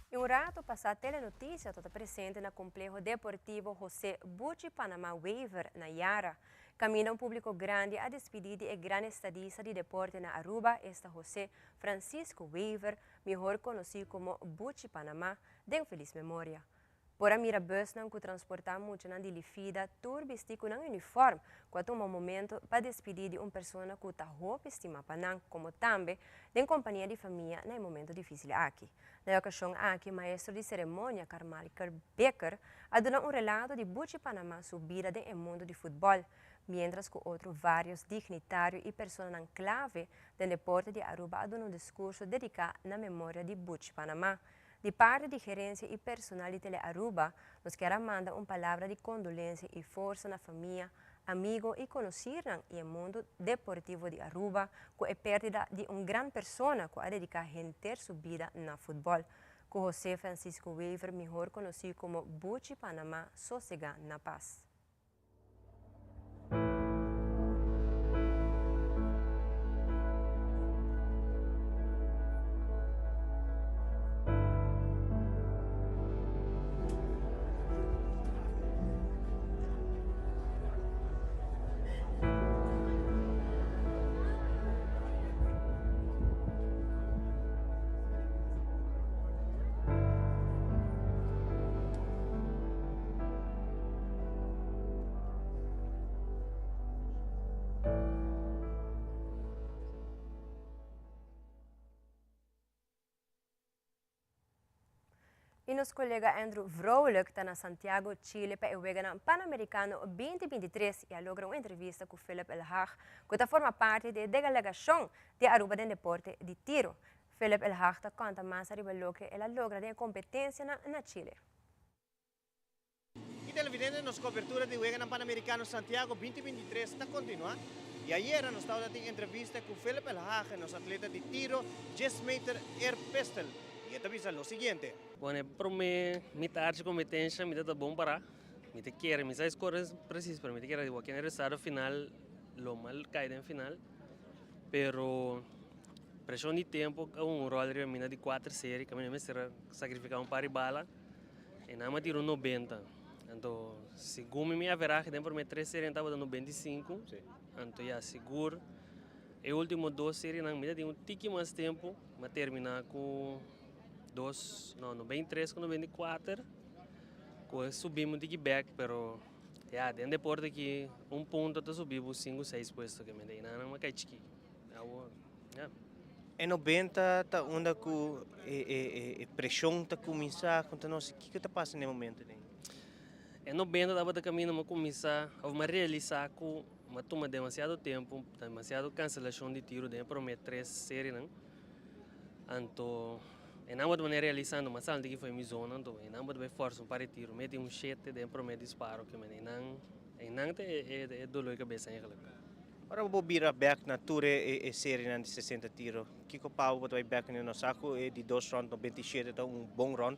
Y un rato pasa Telenoticia ta presente na Compleho Deportivo Jose Buchi Panama Wever na Yara. Caminda un publico grandi a despidi di e gran estadista di deporte na Aruba, esta Jose Francisco Wever, mihor conoci como Buchi Panama, den feliz memoria. Por a mira busnan cu transporta muchanan di Lifida tur bisti cu nan uniform cu a tuma un momento pa despidi di un persona cu ta hopi stima pa nan como tambe den compania di famia na e momento dificil aki. Na e ocasion aki maestro di ceremonia Carmichael Bikker a duna un relato di Buchi Panama su bida den e mundo di futbol, mientras cu otro varios dignitario y personanan clave den deporte di Aruba a duna un discurso dedica na memoria di Buchi Panama. Di parti di gerencia y personal di Telearuba, nos kier a manda un palabra di condolencia y forsa na famia, amigo y conocirnan y e mundo deportivo di Aruba cu e perdida di un gran persona cu a dedica henter su bida na futbol. Cu Jose Francisco Wever, mihor conoci como Buchi Panama, sosega na paz. Y nos colega Andrew Vrolijk ta na Santiago, Chile pa e Weganan Panamericano 2023 y a logra un entrevista cu Philip El Hage, cu ta forma parti di e delegacion di Aruba den deporte di tiro. Philip El Hage ta conta mas ariba loke el a logra den e competencianan na Chile. Y televidente, nos cobertura di Weganan Panamericano Santiago 2023 ta continua y ayera nos tabata tin entrevista cu Philip El Hage, nos atleta di tiro 10 meter air pistol y e ta bisa lo siguiente. Bueno, e prome mitar dje competencia mi ta ta bon para. Mi ta kere, mi sa score precies, pero mi ta kere di wak e resultado final lo mal cay den final. Pero presion di tempo a un rol riba mi na di cuater serie, caminda mi mester a sacrifica un par di bala. E nan a tira un nobenta. Anto, segun mi mi averahe den prome tres serienan tabata 95. Anto ya, sigur e ultimo dos serienan mi ta tin un tiki mas tempo, mi a termina ku dos, no, 93 ku 94. Ku a subi mi un tiki bek, pero ya, den deporte aki un punto ta subi bo sinku, seis puesto ke mi ta. I nan a kai chiki. Awor, ya. E nobenta ta unda ku e preshon ta kuminsá? Konta nos kiko ta pasa na e momento den. E nobenta tabata kaminda mi a kuminsá òf mi a realisá ku mi a tuma demasiado tempu, demasiado kanselashon di tiro den e promé tres serienan. Anto e nan bo ta manera realisando mas alto ki foi mi zona, anto e nan bo ta bai forsa un par di tiro, meti un shete den prome disparo ke mene. Nan einan ta e dolor di kabesa eigenlijk. Ora bo bira bek na tur e serienan di 60 tiro, kiko pa bo ta bai bek na nos sa ku e di dos rond 97 ta un bon rond,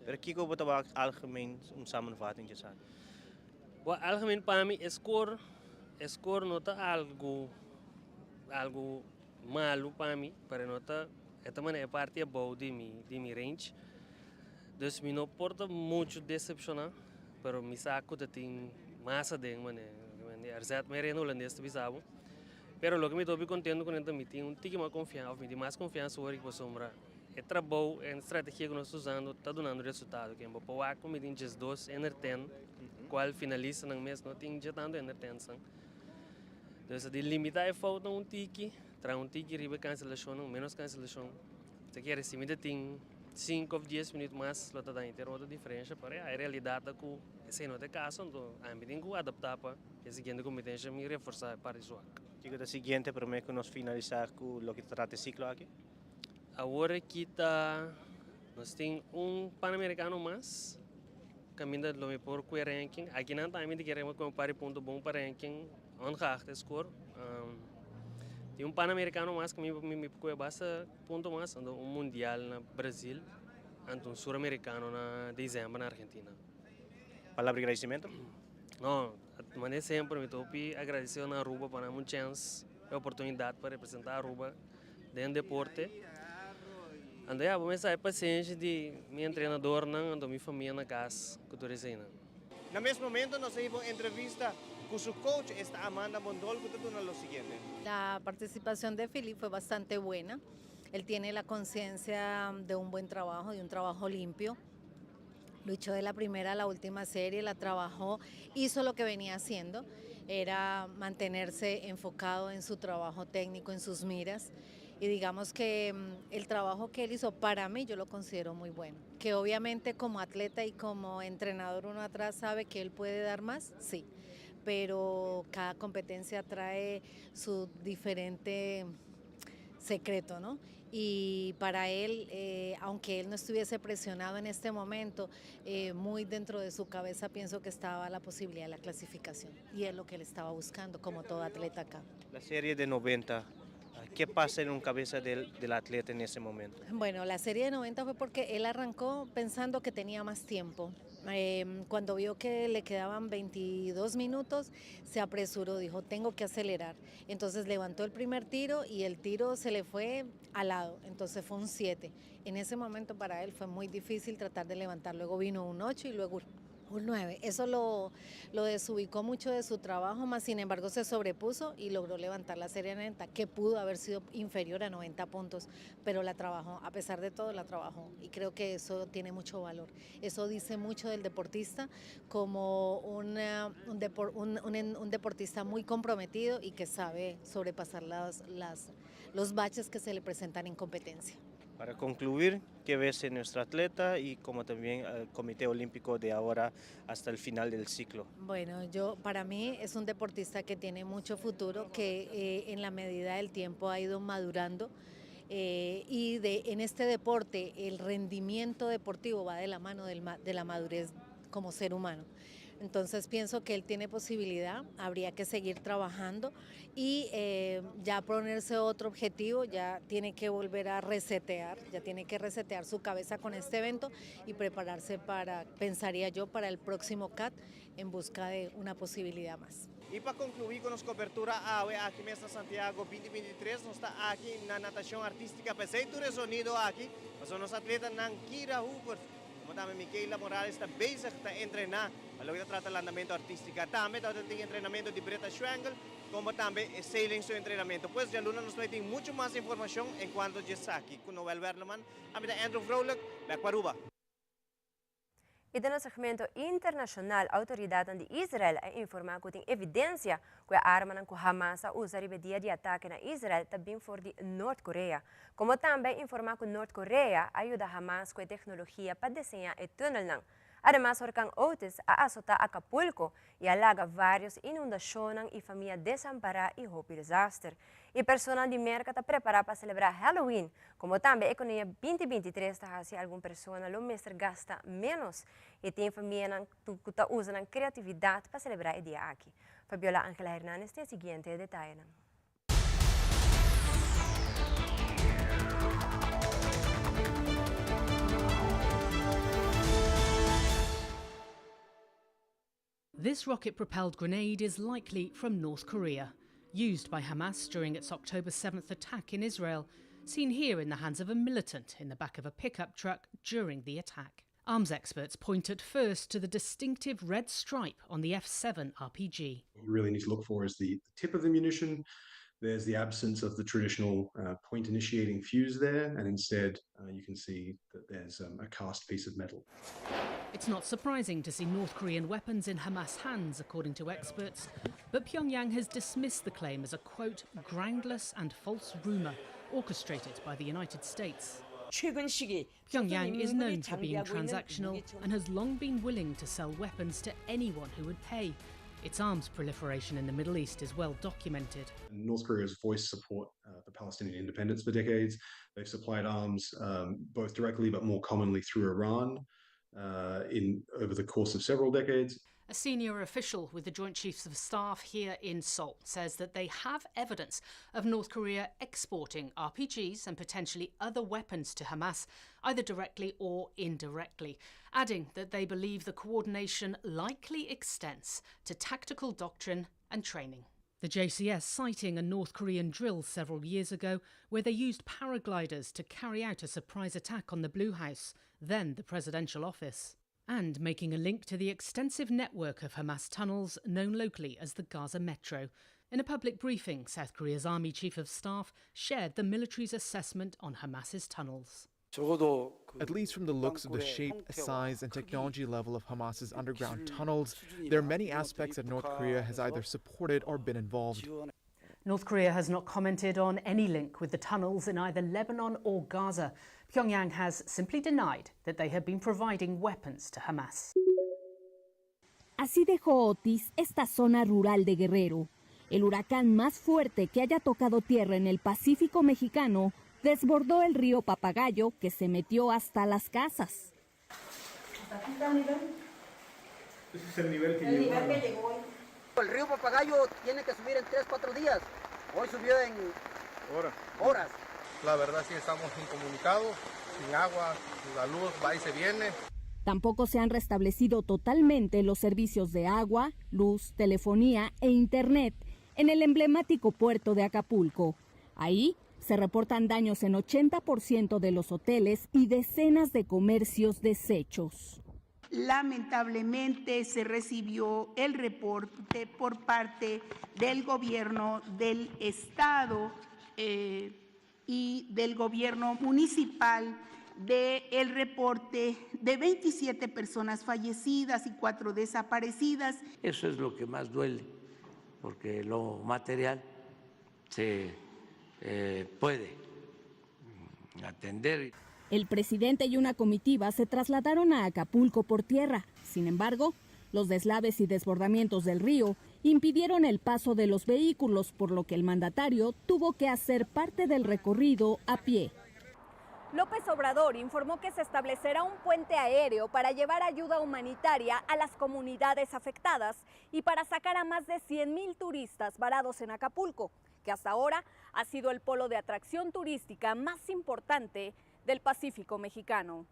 pero kiko bo ta wak algemeen un samenvatting dje esaki? Bo algemeen pa mi e score, e score no ta algo algo malu pa mi, pero no ta e ta manera e parti abou di mi di mi range. Dus mi no por ta mucho decepciona, pero mi sa cu ta tin mas aden mane er zet meer in Holandes ta bisa bo. Pero loke mi ta hopi contento cu ta mi tin un tiki mas confiansa of mi tin mas confiansa awor cu pasobra e trabou en strategia cu nos ta usando ta dunando resultado. Ken bo por wak cu mi tin 12 ender 10, cual finalistanan mes no tin dje tanto ender 10. Dus di limita e foutnan un tiki, traha un tiki riba e cancelacionnan, menos cancelacion. Ta kere si mi ta tin 5 of 10 minuut mas lo ta da inter otro diferencia, pero ya, e realidad ta cu esey no ta e caso, anto ami tin cu adapta pa e siguiente competencia mi reforsa e parti zwak. Kico ta siguiente prome cu nos finalisa cu loke ta trata e ciclo aki? Awor aki ta nos tin un Panamericano mas caminda lo mi por cue ranking. Aki nan tambe mi ta kere cu un par di punto bon pa ranking, ongeacht e score. Tin un Panamericano mas cu mi por cue basta punto mas, anto un Mundial na Brasil, anto un Suramericano na december na Argentina. Palabra di agradecimento? No, manera semper mi ta hopi agradecido na Aruba pa nan un chance, e oportunidad pa representa Aruba den deporte. Anto ya, bo mester sa e pasenshi di mi entrenadornan, anto mi famia na cas cu tur eseinan. Na mes momento nos a hiba un entrevista cu su coach, esta Amanda Mondol, cu ta duna lo siguiente. La participación de Philip fue bastante buena. Él tiene la conciencia de un buen trabajo, de un trabajo limpio. Luchó de la primera a la última serie, la trabajó, hizo lo que venía haciendo, era mantenerse enfocado en su trabajo técnico, en sus miras. Y digamos que el trabajo que él hizo para mí yo lo considero muy bueno. Que obviamente como atleta y como entrenador uno atrás sabe que él puede dar más, sí. Pero cada competencia trae su diferente secreto, ¿no? Y para él, aunque él no estuviese presionado en este momento, muy dentro de su cabeza pienso que estaba la posibilidad de la clasificación. Y es lo que él estaba buscando, como todo atleta acá. La serie de 90, ¿qué pasa en un cabeza del atleta en ese momento? Bueno, la serie de 90 fue porque él arrancó pensando que tenía más tiempo. Cuando vio que le quedaban 22 minutos, se apresuró, dijo, tengo que acelerar. Entonces levantó el primer tiro y el tiro se le fue al lado, entonces fue un 7. En ese momento para él fue muy difícil tratar de levantar, luego vino un 8 y luego un 9. Eso lo desubicó mucho de su trabajo, mas sin embargo se sobrepuso y logró levantar la serie 90, que pudo haber sido inferior a 90 puntos, pero la trabajó, a pesar de todo la trabajó, y creo que eso tiene mucho valor. Eso dice mucho del deportista como un deportista muy comprometido y que sabe sobrepasar los baches que se le presentan en competencia. Para concluir, ¿qué ves en nuestro atleta y como también el Comité Olímpico de ahora hasta el final del ciclo? Bueno, para mí es un deportista que tiene mucho futuro, que en la medida del tiempo ha ido madurando, y en este deporte el rendimiento deportivo va de la mano de la madurez como ser humano. Entonces pienso que él tiene posibilidad, habría que seguir trabajando y ya ponerse otro objetivo, ya tiene que volver a resetear, ya tiene que resetear su cabeza con este evento y prepararse para, pensaría yo, para el próximo CAT en busca de una posibilidad más. Y pa conclui cu nos cobertura awe aki mes na Santiago 2023, nos ta aki na natacion artistica, p'esey tur e sonido aki, paso nos atletanan Kira Hoover, como tambe Michaela Morales ta bezig ta entrena, pa loke ta trata landamento artistico. Tambe ta tin entrenamento di Bretta Schwengel, como tambe sailing su entrenamento. Pues dialuna nos tin mucho mas informacion en cuanto a esaki. Cu Noel Werleman, ami ta Andrew Vrolijk, back pa Aruba. Y den segmento internacional, autoridad di Israel a informa cu tin evidencia cu e arma cu Hamas a usa e dia di atake na Israel ta bin for di Norte Corea. Como tambe a informa cu Norte Corea a yuda Hamas cu e tecnologia pa diseña e tunnelnan. Ademas horcan Otis a asota Acapulco y a laga varios inundacionnan y famia desampara y hopi desaster. Y personanan di Merca ta prepara pa celebra Halloween, como tambe economia 2023 ta haci algun persona lo mester gasta menos y tin famianan cu ta usa nan creatividad pa celebra e dia aki. Fabiola Angela Hernandez tin e siguiente detayenan. This rocket propelled grenade is likely from North Korea, used by Hamas during its October 7th attack in Israel, seen here in the hands of a militant in the back of a pickup truck during the attack. Arms experts point at first to the distinctive red stripe on the F7 RPG. What you really need to look for is the tip of the munition. There's the absence of the traditional uh, point initiating fuse there, and instead uh, you can see that there's um, a cast piece of metal. It's not surprising to see North Korean weapons in Hamas hands, according to experts, but Pyongyang has dismissed the claim as a quote, groundless and false rumor orchestrated by the United States. Pyongyang is known for being transactional and has long been willing to sell weapons to anyone who would pay. Its arms proliferation in the Middle East is well documented. North Korea's voiced support uh, for Palestinian independence for decades. They've supplied arms um, both directly but more commonly through Iran uh, in over the course of several decades. A senior official with the Joint Chiefs of Staff here in Seoul says that they have evidence of North Korea exporting RPGs and potentially other weapons to Hamas, either directly or indirectly, adding that they believe the coordination likely extends to tactical doctrine and training. The JCS citing a North Korean drill several years ago where they used paragliders to carry out a surprise attack on the Blue House, then the presidential office and making a link to the extensive network of Hamas tunnels known locally as the Gaza Metro. In a public briefing, South Korea's Army Chief of Staff shared the military's assessment on Hamas's tunnels. At least from the looks of the shape, size, and technology level of Hamas's underground tunnels, there are many aspects that North Korea has either supported or been involved. North Korea has not commented on any link with the tunnels in either Lebanon or Gaza. Pyongyang has simply denied that they have been providing weapons to Hamas. Así dejó Otis esta zona rural de Guerrero. El huracán más fuerte que haya tocado tierra en el Pacífico mexicano desbordó el río Papagayo que se metió hasta las casas. Aquí está el nivel. Ese es el nivel que el llegó. nivel que llegó hoy. El río Papagayo tiene que subir en 3, 4 días. Hoy subió en Horas. horas. La verdad sí estamos incomunicados, sin agua, la luz va y se viene. Tampoco se han restablecido totalmente los servicios de agua, luz, telefonía e internet en el emblemático puerto de Acapulco. Ahí se reportan daños en 80% de los hoteles y decenas de comercios deshechos. Lamentablemente se recibió el reporte por parte del gobierno del estado eh, y del gobierno municipal del el reporte de 27 personas fallecidas y 4 desaparecidas. Eso es lo que más duele, porque lo material se eh, puede atender. El presidente y una comitiva se trasladaron a Acapulco por tierra. Sin embargo, los deslaves y desbordamientos del río impidieron el paso de los vehículos, por lo que el mandatario tuvo que hacer parte del recorrido a pie. López Obrador informó que se establecerá un puente aéreo para llevar ayuda humanitaria a las comunidades afectadas y para sacar a más de 100.000 turistas varados en Acapulco, que hasta ahora ha sido el polo de atracción turística más importante del Pacífico mexicano.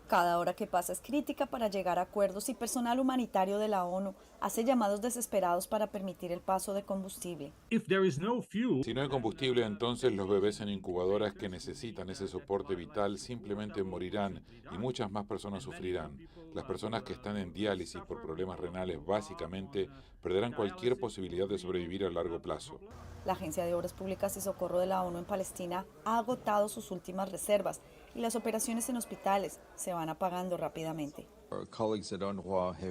Cada hora que pasa es crítica para llegar a acuerdos y personal humanitario de la ONU hace llamados desesperados para permitir el paso de combustible. Si no hay combustible, entonces los bebés en incubadoras que necesitan ese soporte vital simplemente morirán y muchas más personas sufrirán. Las personas que están en diálisis por problemas renales básicamente perderán cualquier posibilidad de sobrevivir a largo plazo. La Agencia de Obras Públicas y Socorro de la ONU en Palestina ha agotado sus últimas reservas y las operaciones en hospitales se van apagando rápidamente.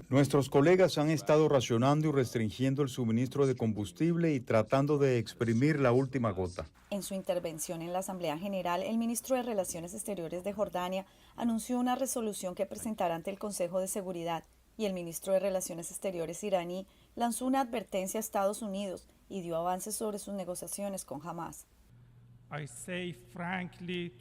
Nuestros colegas han estado racionando y restringiendo el suministro de combustible y tratando de exprimir la última gota. En su intervención en la Asamblea General, el ministro de Relaciones Exteriores de Jordania anunció una resolución que presentará ante el Consejo de Seguridad y el ministro de Relaciones Exteriores iraní lanzó una advertencia a Estados Unidos y dio avances sobre sus negociaciones con Hamas.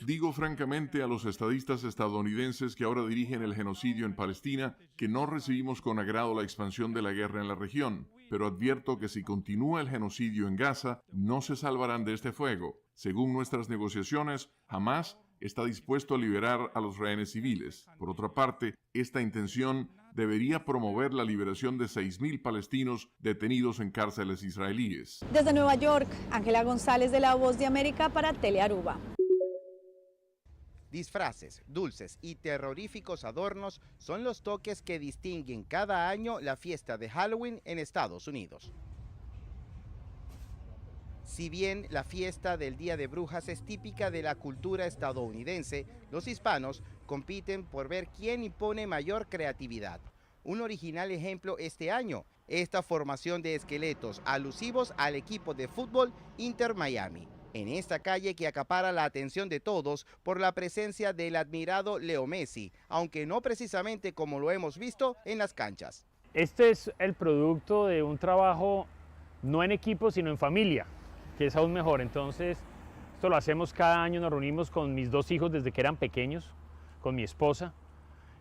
Digo francamente a los estadistas estadounidenses que ahora dirigen el genocidio en Palestina que no recibimos con agrado la expansión de la guerra en la región, pero advierto que si continúa el genocidio en Gaza, no se salvarán de este fuego. Según nuestras negociaciones, Hamas está dispuesto a liberar a los rehenes civiles. Por otra parte, esta intención debería promover la liberación de 6.000 palestinos detenidos en cárceles israelíes. Desde Nueva York, Ángela González de La Voz de América para Telearuba. Disfraces, dulces y terroríficos adornos son los toques que distinguen cada año la fiesta de Halloween en Estados Unidos. Si bien la fiesta del Día de Brujas es típica de la cultura estadounidense, los hispanos compiten por ver quién impone mayor creatividad. Un original ejemplo este año, esta formación de esqueletos alusivos al equipo de fútbol Inter Miami. En esta calle que acapara la atención de todos por la presencia del admirado Leo Messi, aunque no precisamente como lo hemos visto en las canchas. Este es el producto de un trabajo no en equipo, sino en familia, que es aún mejor. Entonces, esto lo hacemos cada año, nos reunimos con mis dos hijos desde que eran pequeños, con mi esposa,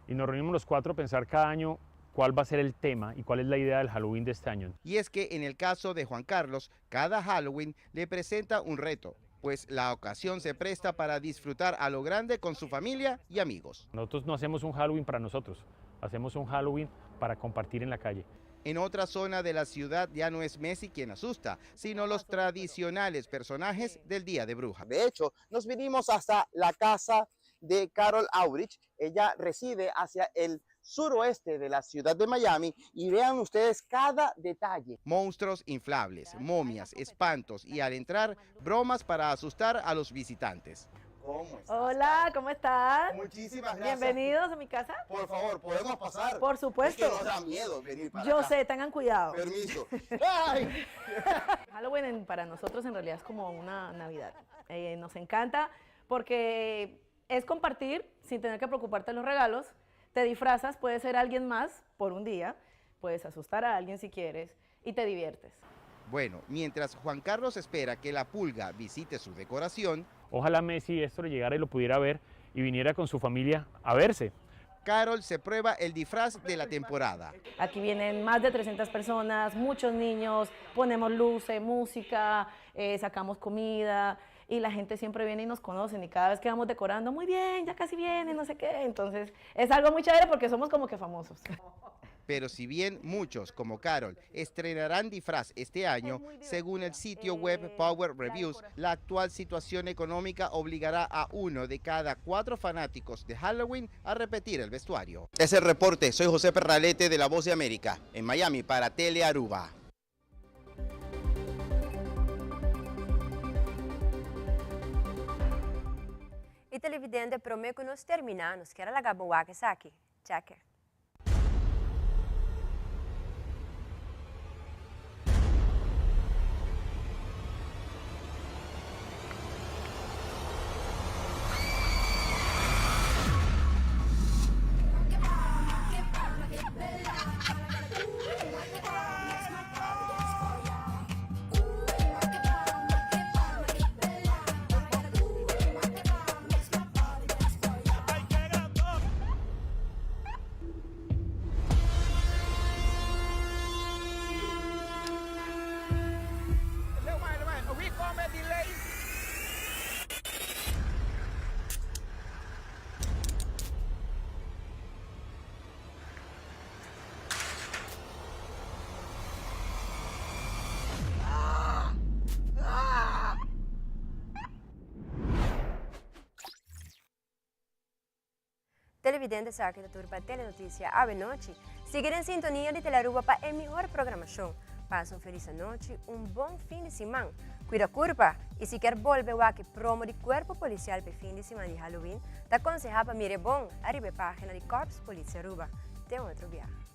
y nos reunimos los cuatro a pensar cada año cuál va a ser el tema y cuál es la idea del Halloween de este año. Y es que en el caso de Juan Carlos, cada Halloween le presenta un reto, pues la ocasión se presta para disfrutar a lo grande con su familia y amigos. Nosotros no hacemos un Halloween para nosotros, hacemos un Halloween para compartir en la calle. En otra zona de la ciudad ya no es Messi quien asusta, sino los tradicionales personajes del Día de Brujas. De hecho, nos vinimos hasta la casa de Carol Aurich. Ella reside hacia el suroeste de la ciudad de Miami y vean ustedes cada detalle. Monstruos inflables, momias, espantos y al entrar, bromas para asustar a los visitantes. ¿Cómo estás? Hola, ¿cómo están? Muchísimas gracias. Bienvenidos a mi casa. Por favor, ¿podemos pasar? Por supuesto. Es que nos da miedo venir para Yo acá. sé, tengan cuidado. Permiso. ¡Ay! Halloween para nosotros en realidad es como una Navidad. Nos encanta porque es compartir sin tener que preocuparte de los regalos. Te disfrazas, puedes ser alguien más por un día, puedes asustar a alguien si quieres y te diviertes. Bueno, mientras Juan Carlos espera que la pulga visite su decoración, Ojalá Messi esto le llegara y lo pudiera ver y viniera con su familia a verse. Carol se prueba el disfraz de la temporada. Aquí vienen más de 300 personas, muchos niños, ponemos luces, música, sacamos comida y la gente siempre viene y nos conocen y cada vez que vamos decorando, muy bien, ya casi viene, no sé qué. Entonces es algo muy chévere porque somos como que famosos. Pero si bien muchos, como Carol, estrenarán disfraz este año, según el sitio web Power Reviews, la actual situación económica obligará a 1 de cada 4 fanáticos de Halloween a repetir el vestuario. Es el reporte. Soy José Perralete de La Voz de América, en Miami para Telearuba. Y televidente, prome cu nos termina, nos kier laga bo wak esaki. Check. Televidente sa ki ta tur pa Telenoticia awe nochi. Sigui den sintonia di Telearuba pa e mihor programacion. Pasa un felis anochi, un bon fin di siman. Cuida curpa y si kier bolbe wak e promo di Cuerpo Policial p'e fin di siman di Halloween, ta conseha pa mira e bon ariba e pagina di Korps Politie Aruba. Te un otro biaha.